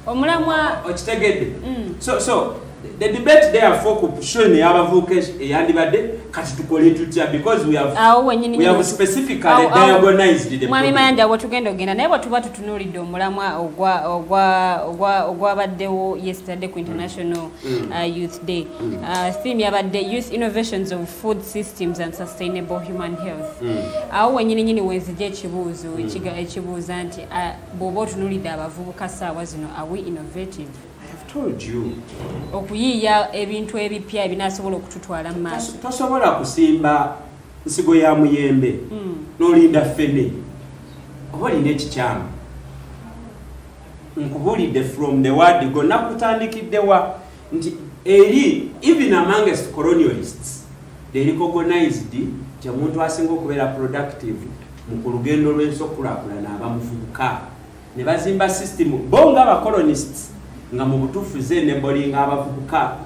Omulamwa. Okitegedde? So the debate therefore ku show ey'abavubuka eyandibadde kati tukole tutya, because we have Awo wennyini we have specifically diagnosed the Mwami problem. Mayanja, bwe ogenda, naye bwe tuba tutunuulidde omulamwa ogwabaddewo yesterday ku International Youth Day, theme yabadde "Youth Innovations of Food Systems and Sustainable Human Health". Awo wennyini nyini wenzija ekibuuzo ekibuuza nti bw'oba otunuulidde abavubuka saawa zino, are we innovative? I have told you. Okuyiiya ebintu ebipya ebinaasobola okututwala mu maaso. Tosobola kusimba nsigo ya muyembe n'olinda ffene, oba olina ekikyamu. Nkubuulidde from the word go, nakutandikiddewa nti eri even amongst colonialists they recognized nti omuntu asinga okubeera productive mu ku lugendo lw'ensi okukulaakulana aba muvubuka, ne bazimba system bo nga abacolonists. Nga mu butuufu zenebolinga abavubuka.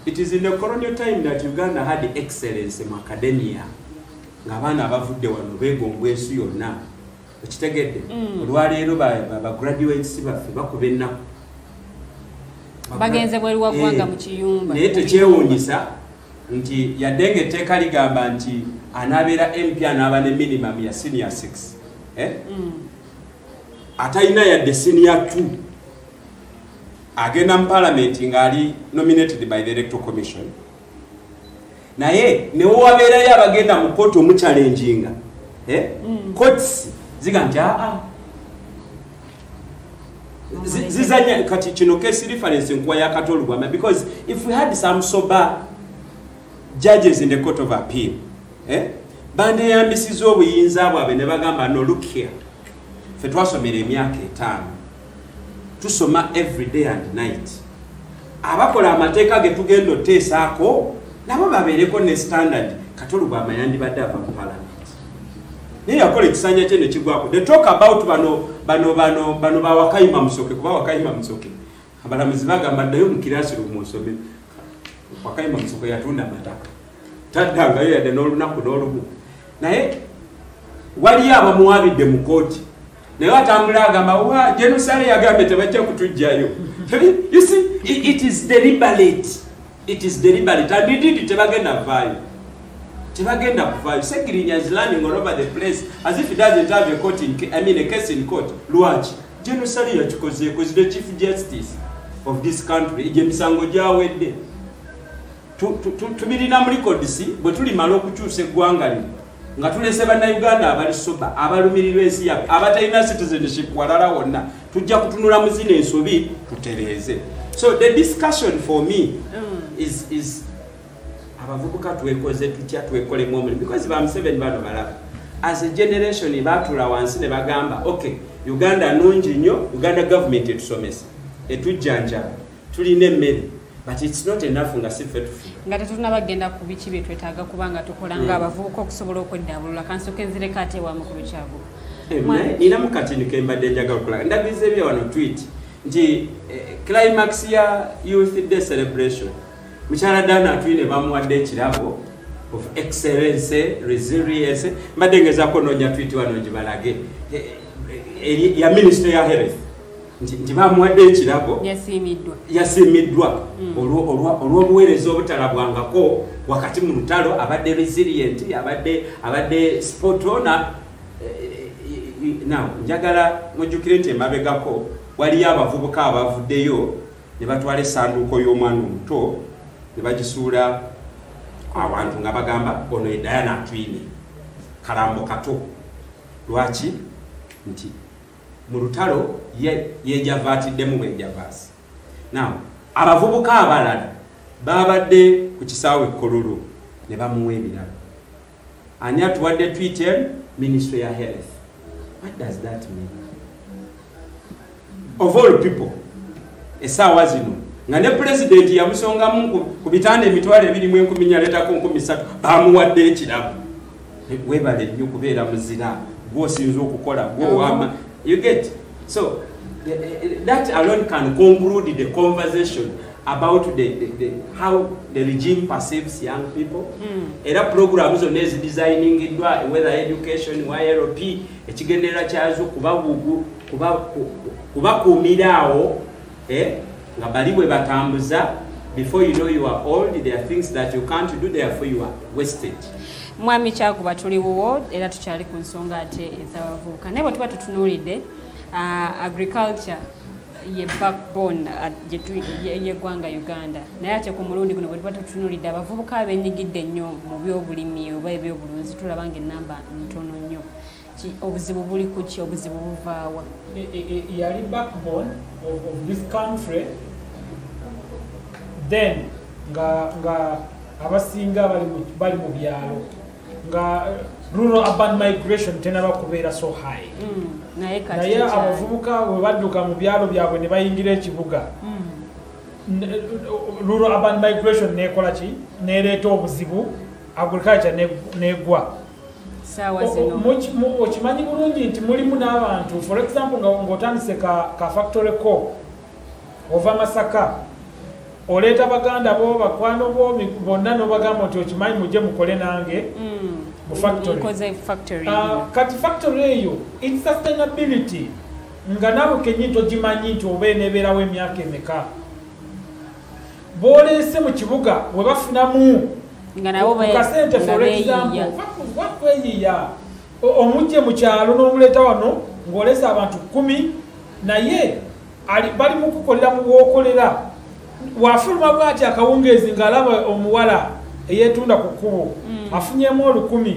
It is in the colonial time that Uganda had excellence mu academia, ng'abaana abavudde wano beegombwa ensi yonna. Okitegedde? Olwaleero ba graduates baffe bakuba ennaku. Bagenze bweru wa ggwanga mu kiyumba. Naye tekyewuunyisa nti yadde nga etteeka ligamba nti anaabeera MP anaaba ne minimum ya senior 6, eh? Atalina yadde senior 2 agenda mu parliament ng'ali nominated by the Electoral Commission, naye newewabeerayo abagenda mu kooti omuchallenginga, eh? Courts ziga nti aa zizanya. Kati kino case reference nkuwa ya Kato Lubwama, because if we had some sober judges in the Court of Appeal, eh? Bandeyambisiza obuyinza bwabwe ne bagamba, "No, look here, ffe twasomera emyaka 5, tusoma every day and night. Abakola amateeka ge tugenda oteesaako nabo babeereko ne standard." Kato Lubwama yandibadde ava mu parliament, naye yakola ekisanja kye nekigwako. They talk about bano bano bano bano bawakayima Musoke, kuba Wakayima Musoke abalamuzi bagamba, "Ddayo mu classroom osome." Wakayima Musoke yatunda amataka, taddangayo yadde n'olunaku n'olumu, naye waliyo abamuwabidde mu kooti, naye atambula agamba wa General yagambye tebajja kutujjayo. You see, it is deliberate, it is deliberate, and indeed tebagenda vaayo, tebagenda kuvaayo. Segirinya is running all over the place as if he doesn't have a court in, I mean, a case in court. Lwaki? General yakikozeeko, is the Chief Justice of this country. Egyo emisango gyawedde. Tubirina mu records. Bwe tulimala okukyusa eggwanga lino nga tulese Bannayuganda abali sober, abalumirirwa ensi yabwe, abatalina citizenship walala wonna, tujja kutunula mu zino ensobi tutereeze. So the discussion for me is abavubuka twekoze tutya, twekolemu omulimu? Because ba Museveni bano balaba as a generation batula wansi ne bagamba, "Okay, Uganda nungi nnyo, Uganda government etusomesa, etujjanjaba, tulina emmere, but it's not enough nga si ffe tufuga." Nga tetunabagenda ku biki bye twetaaga kubanga tukola ng'abavubuka okusobola okweddabulula, kansooke nzireko ate ewa mukulu Kyago. Naye ninamu katini ke mbadde njagala okulaga. Ndagiza ebya wano tweet nti climax ya Youth Day celebration, mukyala Dana Atwine bamuwadde ekirabo of excellence, resilience. Mbadde ngezaako noonya tweet wano ngibalage, ya ministry ya health, nti bamuwadde ekirabo. Yasiimiddwa. Yasiimiddwa olw'obuweereza obutalabwangako wakati mu lutalo. Abadde resilient, abadde spot on. Now njagala mujjukire nti emabegako waliyo abavubuka abavuddeyo ne batwala essanduuko y'omwana omuto ne bagisuula awantu nga bagamba, "Ono ye Diana Atwine kalambo kato." Lwaki? Nti mu lutalo yejavaatiddemu bwejavaasi. Now abavubuka abalala babadde ku kisaawe Kololo ne bamuwa ebirabo. Ani atuwadde tweet eno? Ministry ya health. What does that mean? Of all people, essaawa zino nga ne pulezidenti yamusongamu ku bitanda 24,000, aleetako 3,000, bamuwadde ekirabo, "Webale nnyo kubeera muzira, gwosinza okukola, gwowama." You get? So that alone can conclude the conversation about how the regime perceives young people. Era program zonna ezidesigningiddwa, whether education, YLP, ekigendererwa kyazo kubakuumira awo, nga bali bwe batambuza. Before you know, you are old, there are things that you can't do, therefore you are wasted. Mwami Kyakuba, tuli wuwo era tukyali ku nsonga ate ez'abavubuka, naye bwe tuba tutunuulidde agriculture ye backbone yeggwanga Uganda, naye ate ku mulundi guno bwe tuba tutunuulidde abavubuka abenyigidde ennyo mu byobulimi oba ebyobulunzi, tulaba nga ennamba ntono nnyo. Obuzibu buli ku ki? Obuzibu buvaawa? Yali backbone of this country then nga abasinga bali mu byalo, nga rural urban migration tenaba kubeera so high. Naye kati Naye abavubuka bwe badduka mu byalo byabwe ne bayingira ekibuga, rural urban migration nekola ki? Nereeta obuzibu, agriculture negwa. Saawa zino Okimanyi bulungi nti mulimu n'abantu, for example, nga ng'otandise ka factory ko Ova Masaka, oleeta baganda bo, bakwano bo bonna, n'obagamba nti okimanyi, mujje mukole nange mu factory. Nkoze factory. Kati factory eyo, its sustainability nga naawe kenyini togimanyi nti oba eneebeerawo emyaka emeka. Booleese mu kibuga we bafunamu nga nabo kasente, nga for beeyiiya. example, bakweyiya. Omujje mu kyalo n'omuleeta wano ng'olesa abantu 10, naye bali mu kukolera mu wookolera. Wafuluma bw'ati akawungeezi ng'alaba omuwala eyeetunda ku kkubo afunyemu 1000,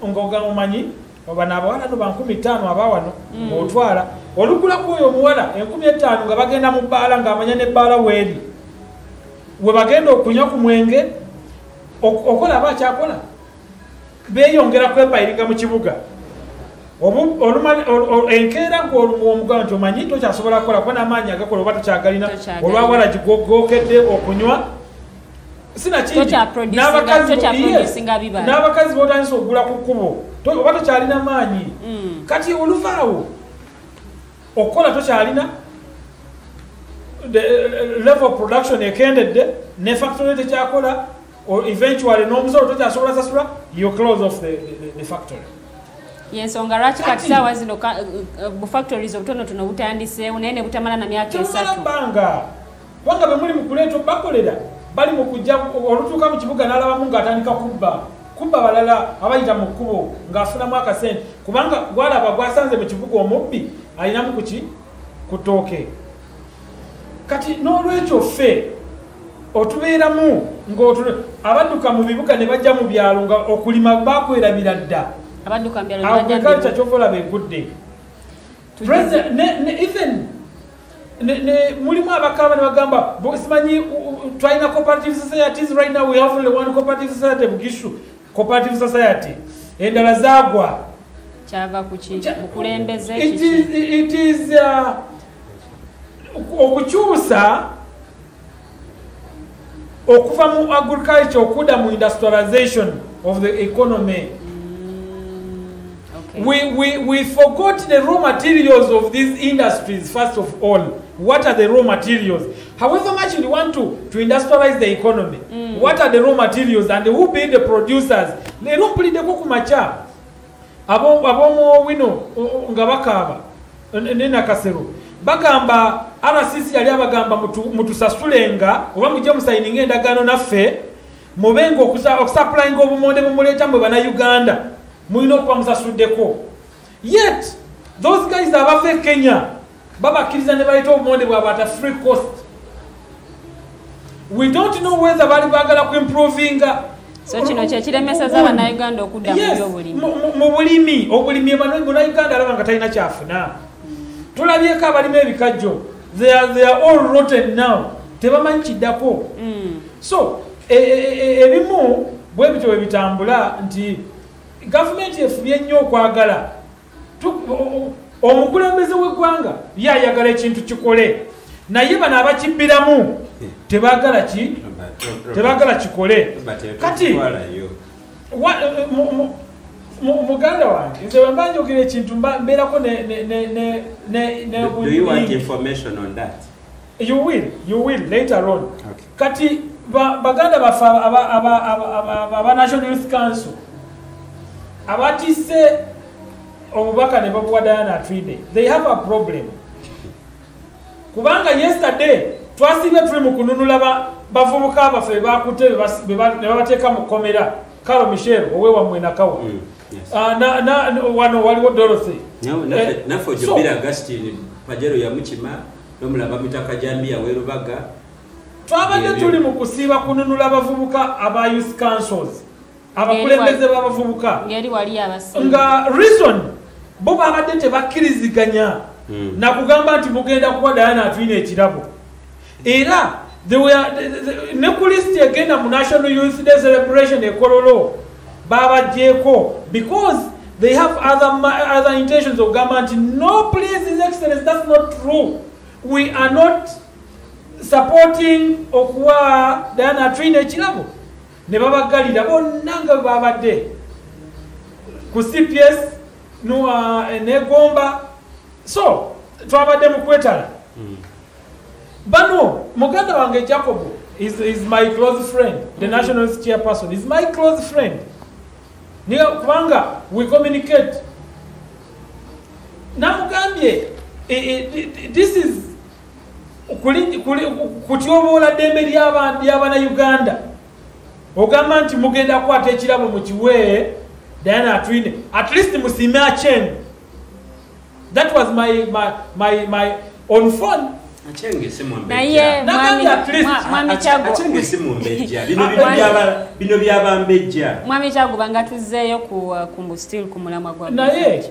ng'ogamba omanyi bano abawala no ba 5000 abawano, ng'otwala olugula ku oyo omuwala 5000, nga bagenda mu bbaala, ng'amanya n'ebbaala weeri we bagenda okunywa ku mwenge. Okola aba akyakola, beeyongera kwepayiringa mu kibuga. Enkeera ng'omugamba nti omanyi tokyasobola kukola kuba n'amaanyi agakola oba tokyagalina, Tokyagalina. olwawala gigookedde okunywa, sinakindi Tokyaproducinga bibala. N'abakazi b'otandise okugula ku kkubo, oba tokyalina maanyi. Kati oluvaawo okukola tokyalina, the level of production ekendedde, ne factory tekyakola, or eventually n'omusolo tokyasobola sasula, you close off the factory. Yensonga lwaki kati saawa zino bu factories obutonotono butandiseewo, naye ne butamala na myaka Temumala 3. Bbanga, kubanga bwe muli mu kuleeta bakolera bali mu kujja, olutuuka mu kibuga n'alabamu ng'atandika kubba kubba balala abayita mu kkubo ng'afunamu akasente, kubanga gwalaba gwasanze mu kibuga omubbi alinamu kuki ku ttooke. Kati n'olwekyo ffe otubeeramu ng'abadduka mu bibuga ne bajja mu byalo nga okulima bakwerabira dda. Abadduka mu byalo ne bajja mu Agriculture bibuga. Kyova olaba egudde. President, even ne, mulimu abakaaba ne bagamba simanyi twalina cooperative societies. Right now we have only one cooperative society, Bugishu Cooperative Society, endala zaagwa. Kyava ku ki? Bukulembeze? It Kiki? is okukyusa okuva mu agriculture okudda mu industrialization of the economy. We forgot the raw materials of these industries. First of all, what are the raw materials? However much you want to industrialize the economy, what are the raw materials and who be the producers? Leero mpuliddeko ku makya ab'omu Owino nga bakaaba ne Nakasero, bagamba RCC yali abagamba mutusasulenga oba mujje musayininga endagaano naffe, mubenga okusupplyinga obumonde bumuleeta mwe bannayuganda mulina okuba musasuddeko. Yet those guys abava e Kenya babakkiriza ne baleeta obumonde bwabwe at a free cost. We don't know whether bali baagala ku improvinga. So kino kyekiremeseza bannayuganda okudda mu Yes, byobulimi. mu bulimi, obulimi munnayuganda alaba nga talina kyafuna. Tulabyeko abalima ebikajjo, they are all rotten now, tebamanyi kiddako. So ebimu bwe bityo bwe bitambula nti gavumenti efubye nnyo okwagala omukulembeze w'eggwanga ye ayagala ekintu kikole, naye bano abakibbiramu tebaagala ki, tebaagala kikole. Kati muganda wange, nze bwe mba njogera ekintu mbeerako ne Do you want information on that? You will later on. Okay. Kati baganda baffe aba National Youth Council abatisse obubaka ne babuwa Diana Atwine, they have a problem, kubanga yesterday twasibye tuli mu kununula bavubuka baffe bebakutte ne babateeka mu kkomera, Karo Michel owewammwe Nakawa. Ah, wano waliwo Dorothy. Naffe ojobira Augustine Pajero yamukima nomulaba mitaka jambiya werubaga. Twabadde tuli mu kusiiba kununula abavubuka aba youth councils, abakulembeze b'abavubuka, ngeri wali abasinga nga reason bo babadde tebakkiriziganya nakugamba nti mugenda kuwa Diana Atwine ekirabo. Era ne ku list egenda mu National Youth Day celebration ekololo babaggyeko because they have other intentions okugamba nti no, please, His Excellence, that's not true, we are not supporting okuwa Diana Atwine ekirabo. Ne babaggalira bonna nga bwe babadde ku CPS negomba. So twabadde mu kwetala. Bano muganda wange Jacob is my close friend, the national chairperson is my close friend. Niga kubanga we communicate. Namugambye this is kutyoboola ddembe ly'abannayuganda. Ogamba nti mugenda kukwata ekirabo mukiwe Diana Atwine, at least musiime Acheng. That was my on phone. Naye Achenge si mumbejja. Bino byabambejja. Mwami Kyagu banga tuzzeeyo ku still ku mulamwa gwa. Naye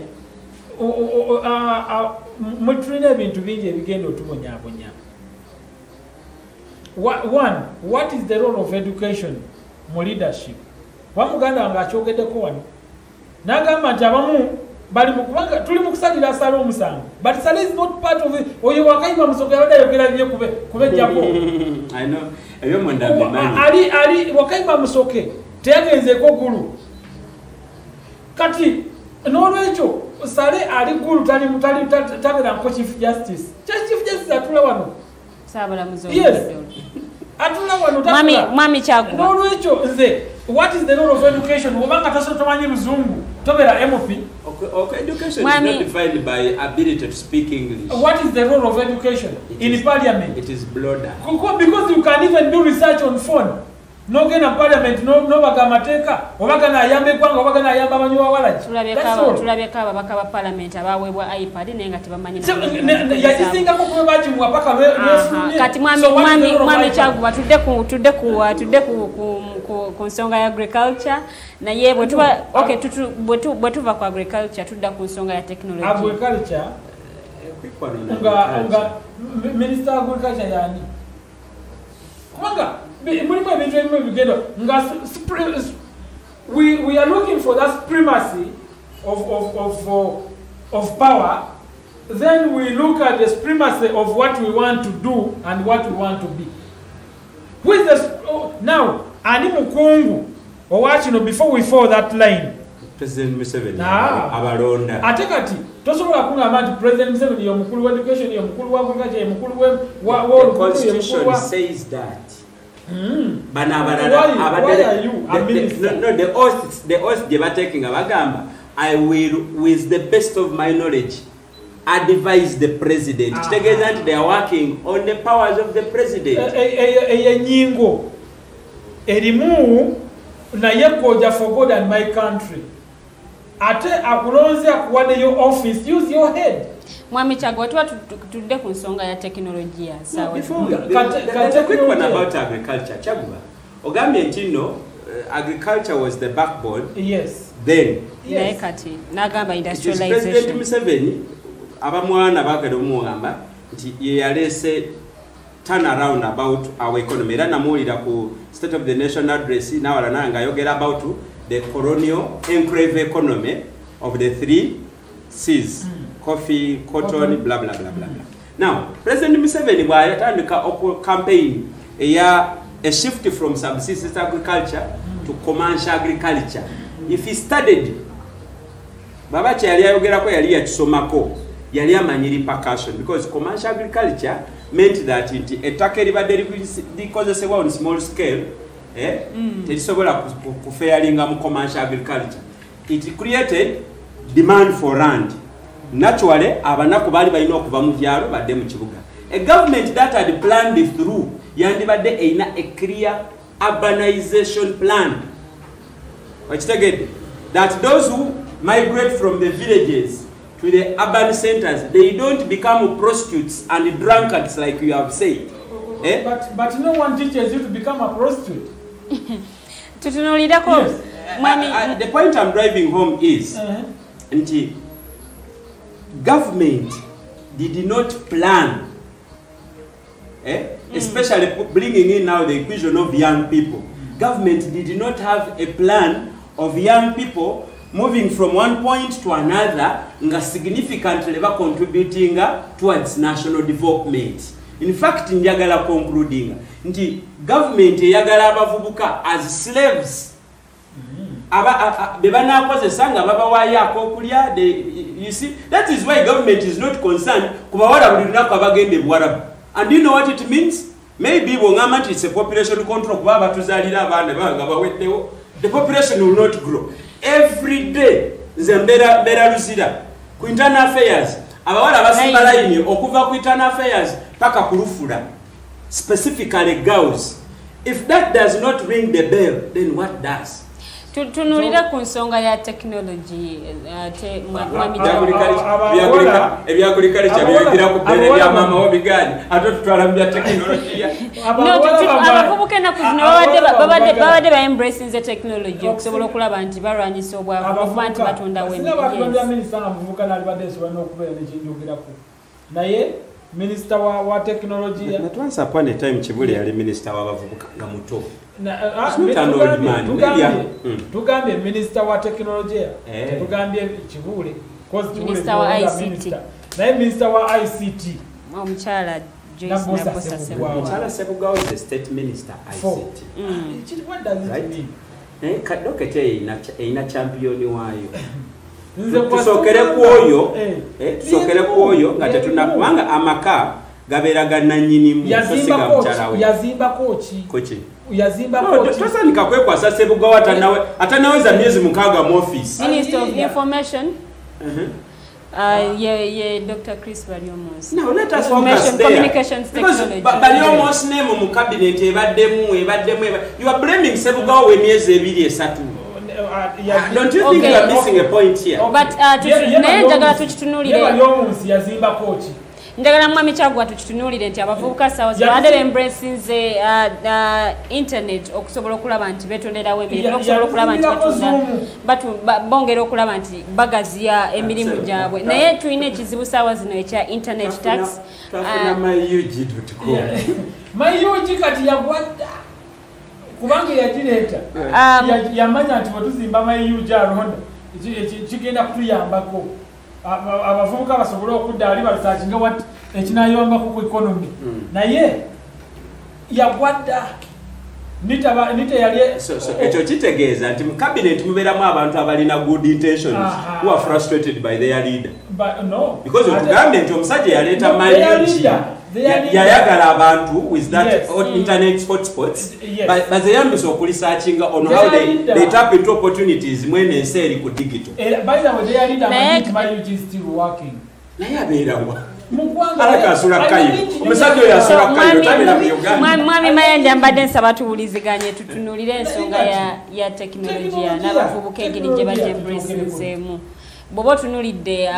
mutulina ebintu bingi ebigenda otubonyaabonya. One, what is the role of education mu leadership? Wamuganda wange akyogeddeko wano n'agamba nti abamu bali mu kubanga tuli mu kusalira Saleh omusango, but Saleh is not part of it. Oyo Wakayima Musoke yabadde ayogera bye kubejjako. I know ebyomunda mbimanyi. Ali Wakayima Musoke teyagenzeeko Gulu. Kati n'olwekyo Saleh ali Gulu tabeera Chief Justice. Chief Justice atula wano. Yes. Atula wano tatula. Mwami Kyagu. N'olwekyo nze, what is the role of education? Obanga tomanyi Luzungu, tobeera MP. Okay, education is not defined by ability to speak English. What is the role of education in parliament? It is broader. Because you can even do research on phone. Nogenda parliament, nobaga amateeka, obaga n'ayamba eggwanga, obaga n'ayamba abanywa walagi. Tulabyeko ababaka ba parliament abaweebwa iPad naye nga tebamanyi. Yagisingako kuba bagimuwa paka lwefulumye. Kati mwami Kyagu tudde ku nsonga ya agriculture. Naye bwe tuba okay, bwe tuva ku agriculture tudda ku nsonga ya technology. Agriculture nga minister agriculture yani. Kubanga mulimu ebintu ebimu ebigenda nga we are looking for that supremacy of power, then we look at the supremacy of what we want to do and what we want to be. With the, now, ani mukungu owakino before we fall that line. President Museveni abalonda. Ate kati tosobola kungamba nti President Museveni ye mukulu wa education, ye mukulu wa agriculture, ye mukulu wa The constitution says that. Bana why are you a minister? No, the oath gye batekinga bagamba, I will with the best of my knowledge advise the president. Kitegeeza nti they are working on the powers of the president. Enyingo erimu naye koja for God and my country. Ate akulonze akuwadde your office, use your head. Mwami Kyagu, tuba tudde ku nsonga ya teknologiya. No, before the quick one about agriculture, Kyaguba, ogambye nti nno agriculture was the backbone. Yes. Then. Naye kati n'agamba industrialization. President Museveni abamwana baagala omugamba nti ye yaleese turn around about our economy. Era namuwulira ku State of the Nation address n'awalala naye ng'ayogera about the colonial enclave economy of the three C's. Coffee, cotton, blah, blah, blah, blah, blah. Now, President Museveni bw'atandika oku campaign a shift from subsistence agriculture to commercial agriculture. If he studied, baba kye yali ayogerako yali yakisomako, yali amanyi repercussion, because commercial agriculture meant that nti ettaka eribadde likozesebwa on small scale, terisobola kufairinga mu commercial agriculture. It created demand for land. Naturally, abanaku baali balina okuva mu byalo badde mu kibuga. A government that had planned through yandibadde erina a clear urbanization plan. Okitegedde? That those who migrate from the villages to the urban centers, they don't become prostitutes and drunkards like you have said. Eh? But no one teaches you to become a prostitute. Tutunuulirako. Yes. The point I'm driving home is, nti government did not plan, especially bringing in now the equation of young people. Government did not have a plan of young people moving from one point to another nga significantly contributing towards national development. In fact, njagala concluding nti government eyagala abavubuka as slaves. Be banakozesa nga babawaayo akokulya. You see, that is why government is not concerned kubawala buli lunaku abagenda e Buwarabu. And you know what it means? Maybe bw'ongamba nti it's a population control, kuba abatuzaalira abaana banga baweddewo, the population will not grow. Every day nze mbeera Luzira ku internal affairs, abawala abasimba layini okuva ku internal affairs paka ku Lufula, specifically girls. If that does not ring the bell, then what does? Tutunulira ku nsonga ya technology, ate mwami Ebyagulikalica byogira ku bbere lya maama wo bigaanyi, ate tutwala mu bya tekinologiya. No, abavubuka ennaku zino babadde ba embracing the technology okusobola okulaba nti balwanyisa obwavu, okuba nti batondawo Singa emirimu. Minisita nga muvubuka nalibadde nsobola n'okubeera nekyenjogerako, naye minisita wa tekinologiya But once upon a time Kibuli yali minisita w'abavubuka nga muto. Ah, It's not an old man. Tugambye minisita wa tekinologiya, Eh. tetugambye Kibuule, 'cause Kibuule Minisita wa no longer ICT. minister. Naye minisita wa ICT Omukyala Joyce Nabosa Nabosa Sebugwawo. Sebugwawo. Mukyala Sebugwawo is the state minister Four. ICT. What does it Right? mean? Naye kadoketi eyo erina champion waayo. Nze Tusookere ku oyo, Eh. tusookere ku oyo nga tetuna, kubanga amaka gabeera ga nannyinimu, so si ga Yazimbako mukyala ki? we. Yazimbako ki? Kuki? Yazimbako No, ki? tosandika kwekwasa Sebugwawo atanaweza myezi 6 mu office. Minister of Information, ye Dr. Chris Baryomunsi. Now let us Information, focus there. Communications Because Technology. Baryomunsi name mu cabinet ebaddemu ebaddemu you are blaming Sebugwawo w'emyezi 2 3. Don't you think Okay. you are missing a point here? But naye njagala tukitunuulire. Ye Baryomunsi yazimbako ki? Njagala mwami Kyaggwa tukitunuulire nti abavubuka saawa zino babadde beembracinze internet okusobola okulaba nti beetonderawo emirimu, okusobola okulaba nti Yazimbirako batunda, Zoom. bongera okulaba nti bagaziya emirimu gyabwe. Naye tulina ekizibu saawa zino ekya internet tax. Twafuna myug.com. MyUG kati yagwa dda, kubanga yagireeta yamanya nti bwe tuzimba MyUG alonda kigenda kutuyambako abavubuka basobole okudda ali baresearchinga what ekinayambako ku economy, naye yagwa dda. Nita yali So ekyo kitegeeza nti mu cabinet mubeeramu abantu abalina good intentions who are frustrated by their leader. But no. Because otugambye nti omusajja yaleeta No, their MyUG leader, their leader. yayagala abantu with that internet hotspots bazeyambisa okuresearchinga on Their how leader. they tap into opportunities mwene ensi eri ku digital. Era, by the way, their leader Naye- amanyi nti MyUG is still working. Naye abeerawa? Mu ggwanga. Alaka asula Cairo. Omusajja oyo asula Cairo, tabeera mu Uganda. Mwami Mayanja, mbadde nsaba tuwuliziganye, tutunuulire ensonga ya tekinologiya Tekinologiya. n'abavubuka engeri gye Tekinologiya. bagyembracinzeemu. Bw'oba otunuulidde,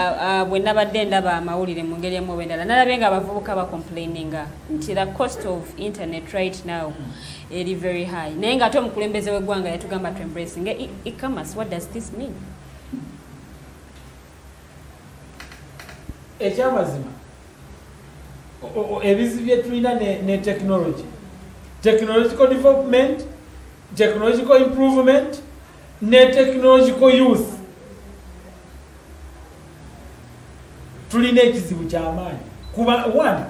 bwe nabadde ndaba amawulire mu ngeri emu oba endala, nalabye nga abavubuka bacomplaininga nti the cost of internet right now eri very high, naye ng'ate omukulembeze w'eggwanga yatugamba tu embracing e-commerce. What does this mean? Ekyamazima, ebizibu bye tulina ne technology, technological development, technological improvement ne technological use, tulina ekizibu kyamaanyi. Kuba one,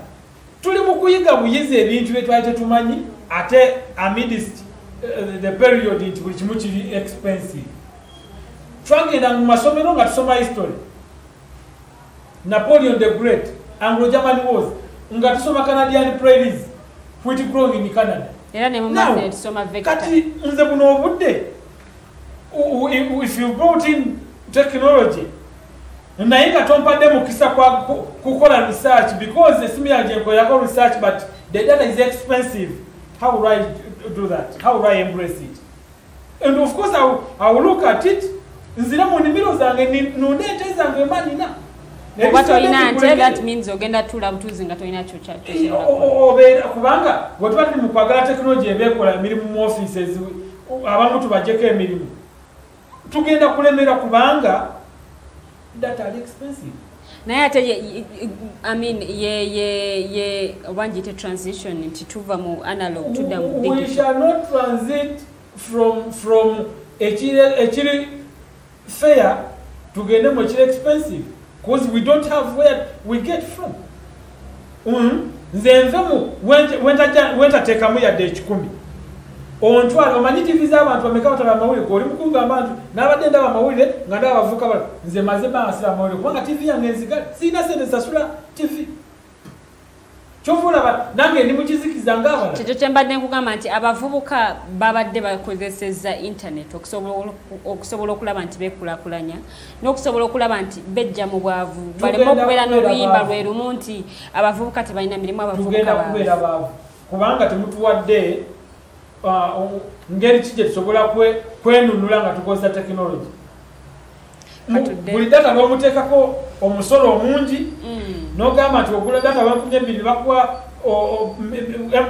tuli mu kuyiga buyizi ebintu bye twali tetumanyi, ate amidst the period nti buli kimu kiri expensive. Twagenda mu masomero nga tusoma history, Napoleon the Great, Anglo-German Wars, nga tusoma Canadian prairies, wheat growing in Canada. Era ne mu Now, maths tusoma vector. Kati nze buno obudde, if you brought in technology naye nga tompadde mukisa kukola research, because esimu yange nkolerako research, but the data is expensive, how will I do that? How will I embrace it? And of course I will look at it, nzire mu nnimiro zange nunde ente zange mba nina. Oba tolina nte, that means ogenda tuula butuuzi nga tolina kyo kyosobola kukola. Obeera kubanga bwe tuba tuli mu kwagala tekinologi ebeekola emirimu mu offices, abamu tubaggyeko emirimu, tugenda kulemera kubanga data ali expensive. Naye ate I mean, ye oba ngiyite transition nti tuva mu analog tudda mu We digital. shall not transit from ekiri fair tugende mu ekiri expensive, because we don't have where we get from. Nze nve mu wentateekamu yadde 1,000 ontwala, omanyi TV z'abantu bameka batala amawulire, gwe oli mukugamba nti n'abadde ndaba amawulire nga ndaba abavubuka bala, nze maze ebbanga siraba amawulire kubanga TV yange nzigale, sirina ssente zisasula TV. Kyova olaba nange ndi mukizikiza ng'abalala. Kyekyo kye mbadde nkugamba nti abavubuka babadde bakozesezza internet okusobola okulaba nti beekulaakulanya n'okusobola okulaba nti bejja mu bwavu, baleme okubeera n'oluyimba lwe lumu nti abavubuka tebalina mirimu, abavubuka tugenda kubeera baavu kubanga temutuwadde ngeri ki gye tusobola kwenunula nga tukozesa tekinologi. Buli data n'omuteekako omusolo omungi, n'ogamba nti ogula data 12,000 bakuwa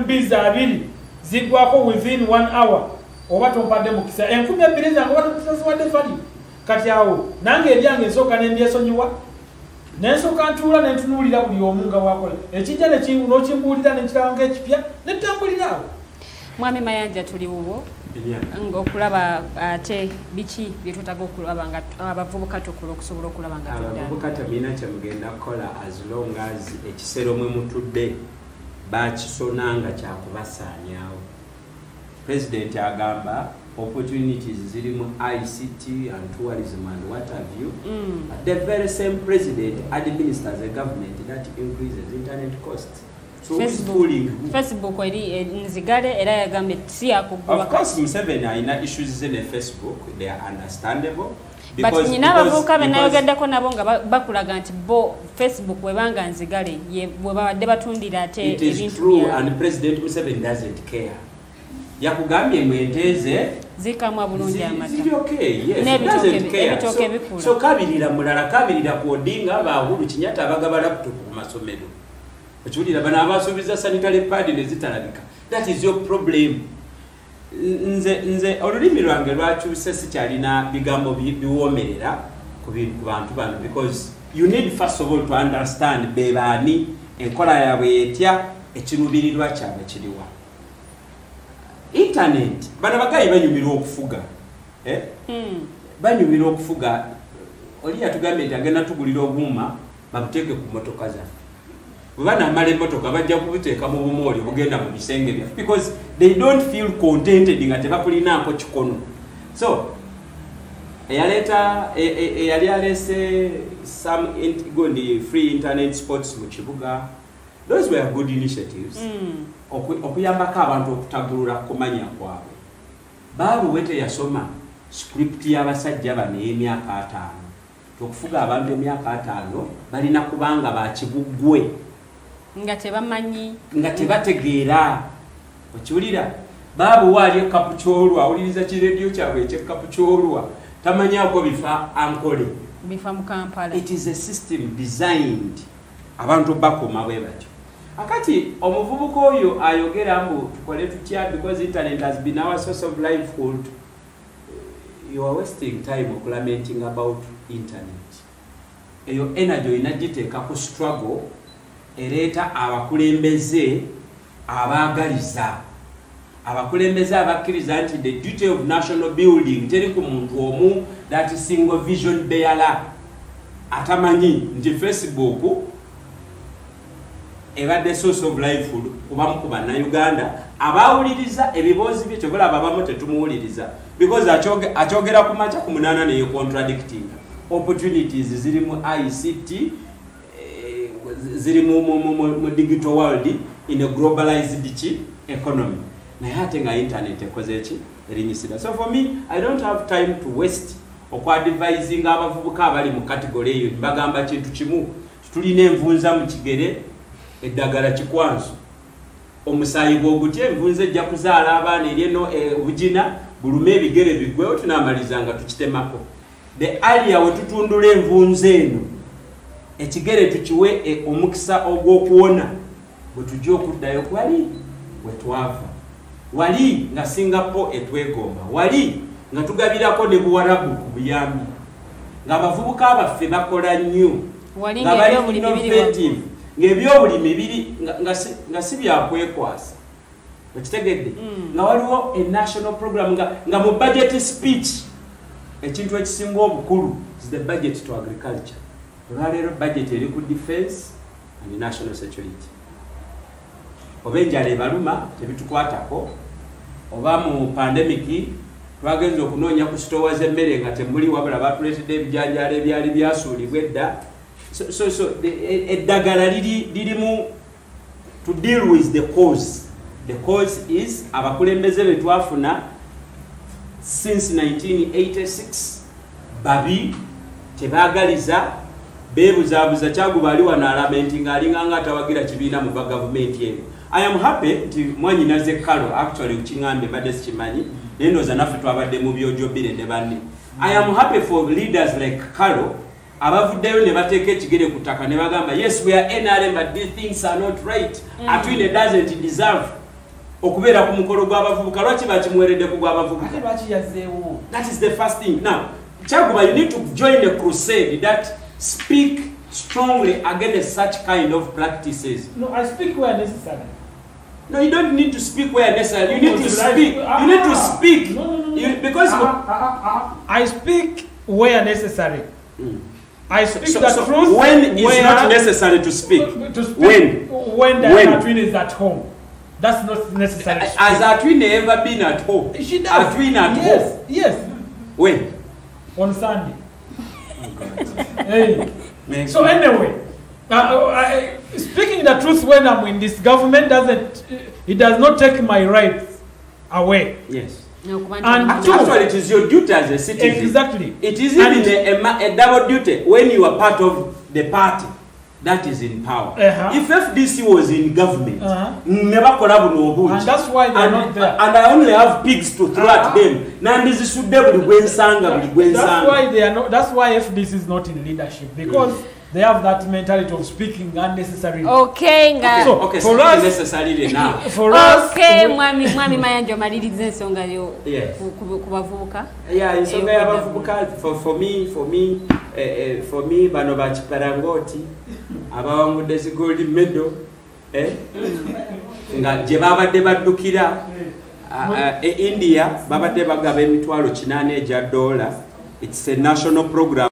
MBs 2 ziggwako within 1 hour, oba tompadde mukisa 2,000 zange oba toziwadde value. Kati awo nange ebyange nsooka ne mbyesonyiwa, nensooka ntuula ne ntunuulira buli omu nga bw'akola ekijja n'okimbuulira ne nkiraba ng'ekipya ne tutambulira awo. Mwami Mayanja, tuli wuwo ng'okulaba ate biki bye twetaaga okulaba nga abavubuka tukola okusobola okulaba nga tudda. Abavubuka temulina kye mugenda kukola as long as ekisero mwe mutudde bakisona nga kyakubasaanyaawo. President agamba opportunities ziri mu ICT and tourism and what have you. But the very same president administers a government that increases internet costs. So Facebook eri nzigale era yagambye si yakugulwa. Of course Museveni alina issues ze ne Facebook, they are understandable. But nyina abavubuka be nayogeddeko nabo nga bakulaga nti bo Facebook webanga nzigale bwe babadde batundira ate ebintu. It is true, and President Museveni doesn't care. Yakugambye mwenteze zikamwa bulungi amata. Ziri okay, yes. Doesn't care. So kabirira mulala, kabirira ku Odinga, ba Uhuru Kenyatta abagaba laptop ku masomero. Okiwulira bano abasuubiza sanitary pad ne zitalabika. That is your problem. Nze olulimi lwange lwakyuse, sikyalina bigambo biwoomerera ku bantu bano, because you need first of all to understand be baani, enkola yaabwe etya, ekiruubirirwa kyabwe kiriwa. Internet, bano bagayi banyumirwa okufuga. Banyumirwa okufuga. Oli yatugambye nti agenda tugulira obuuma babuteeke ku mmotoka zaffe. Bwe banaamala emmotoka bajja kubuteeka mu bumooli obugenda mu bisenge byaffe, because they don't feel contented nga tebakulinaako kikono. So eyali aleese some free internet sports mu kibuga, those were good initiatives. Okuyambako abantu okutagulula kumanya kwabwe. Baaluwe teyasoma script y'abasajja bano ey'emyaka 50. Okufuga abantu emyaka 50 balina kubanga bakiguggwe nga tebamanyi, nga tebategeera. Okiwulira baabuwa ali ekapu kyolwa, awuliriza kirediyo kyabwe ekyekapu kyolwa, tamanyaako bifa Ankole, bifa mu Kampala. It is a system designed abantu bakoma bwe batyo. Akati omuvubuka oyo ayogera mbu tukole tutya because internet has been our source of livelihood. You are wasting time lamenting about internet. Eyo energy olina giteeka ku struggle ereeta abakulembeze abaagaliza, abakulembeze abakkiriza nti the duty of national building teri ku muntu omu, that single vision bearer atamanyi nti Facebook ebadde source of livelihood kubamu ku bannayuganda abawuliriza ebiboozi bye. Kyobulaba abamu tetumuwuliriza because akyogera ku makya ku 8 neye contradicting. Opportunities ziri mu ICT, ziri mu digital world in a globalized economy, naye ate nga internet ekoze ki erinyisira. So for me, I don't have time to waste okwadvisinga abavubuka abali mu category eyo. Mbagamba kintu kimu, tulina envunza mu kigere, eddagala kikwanso, omusaayi gw'ogutya, envunza ejja kuzaala abaana eri eno obugina bulume ebigere biggwewo, tunaamaliza nga tukitemako. The earlier we tutundula envunza eno, ekigere tukiwe omukisa ogw'okuwona, bwe tujja okuddayo kwali we twava. Wali nga Singapore etwegomba, wali nga tugabirako ne Buwarabu ku buyambi, ng'abavubuka baffe bakola nnyo, nga bali innovative, ng'ebyobulimi biri nga si byakwekwasa. Okitegedde? Nga waliwo a national program, nga mu budget speech ekintu ekisinga obukulu is the budget to agriculture. Olwaleero budget eri ku defense and national security. Oba enjala ebaluma tebitukwatako, oba mu pandemic twagenze okunoonya ku sitowa z'emmere nga temuli, wabula batuleetedde ebijanjaalo ebyali byasuulibwa edda. So eddagala lirimu to deal with the cause. The cause is abakulembeze be twafuna since 1986 babi, tebaagaliza, beebuzaabuza. Kyaguba ali wano alamenti ng'alinganga atawagira kibiina muva gavumenti eno. I am happy nti mwanyinaze Kalo actually kiŋŋambye, mbadde sikimanyi, naye ndowooza naffe twabadde mu byojobire ne banne. I am happy for leaders like Kalo abavuddeyo ne bateeka ekigere ku ttaka ne bagamba, "Yes, we are NRM, but these things are not right." Atwine doesn't deserve okubeera ku mukolo gw'abavubuka. Lwaki bakimuweredde ku gw'abavubuka? Ate lwaki yazzeewo? That is the first thing. Now, Kyaguba, you need to join a crusade that speak strongly against such kind of practices. No, I speak where necessary. No, you don't need to speak where necessary. You need to Because speak. You need to speak. No, no, no, no. You, because I speak where necessary. I speak the So truth. when is where- not necessary to speak? To speak When? When the When? Atwine is at home. That's not necessary to speak. Has Atwine ever been at home? She does. Atwine at Yes, home. yes. When? On Sunday. Hey. Man. So anyway, speaking the truth when I'm in this government doesn't, it does not take my rights away. Yes. And two, Actually, it is your duty as a citizen. Exactly. It is even And- a double duty when you are part of the party that is in power. If FDC was in government, ne bakola buno obungi. And that's why they're not there. And I only have pigs to throw at them. Nandizisudde buli gwensanga, buli That's gwensanga. why they are not. That's why FDC is not in leadership, because they have that mentality of speaking unnecessarily. Okay, nga So, Okay, for speaking us, necessarily now. for us, Okay, mwami Mayanja, omaliriza ensonga yo Yes. ku bavubuka. Yeah, ensonga y'abavubuka, for me, bano bakiparangoti abawangudde zi gold medal, nga gye babadde baddukira e India, babadde bagaba 800,000 egya dola. It's a national program.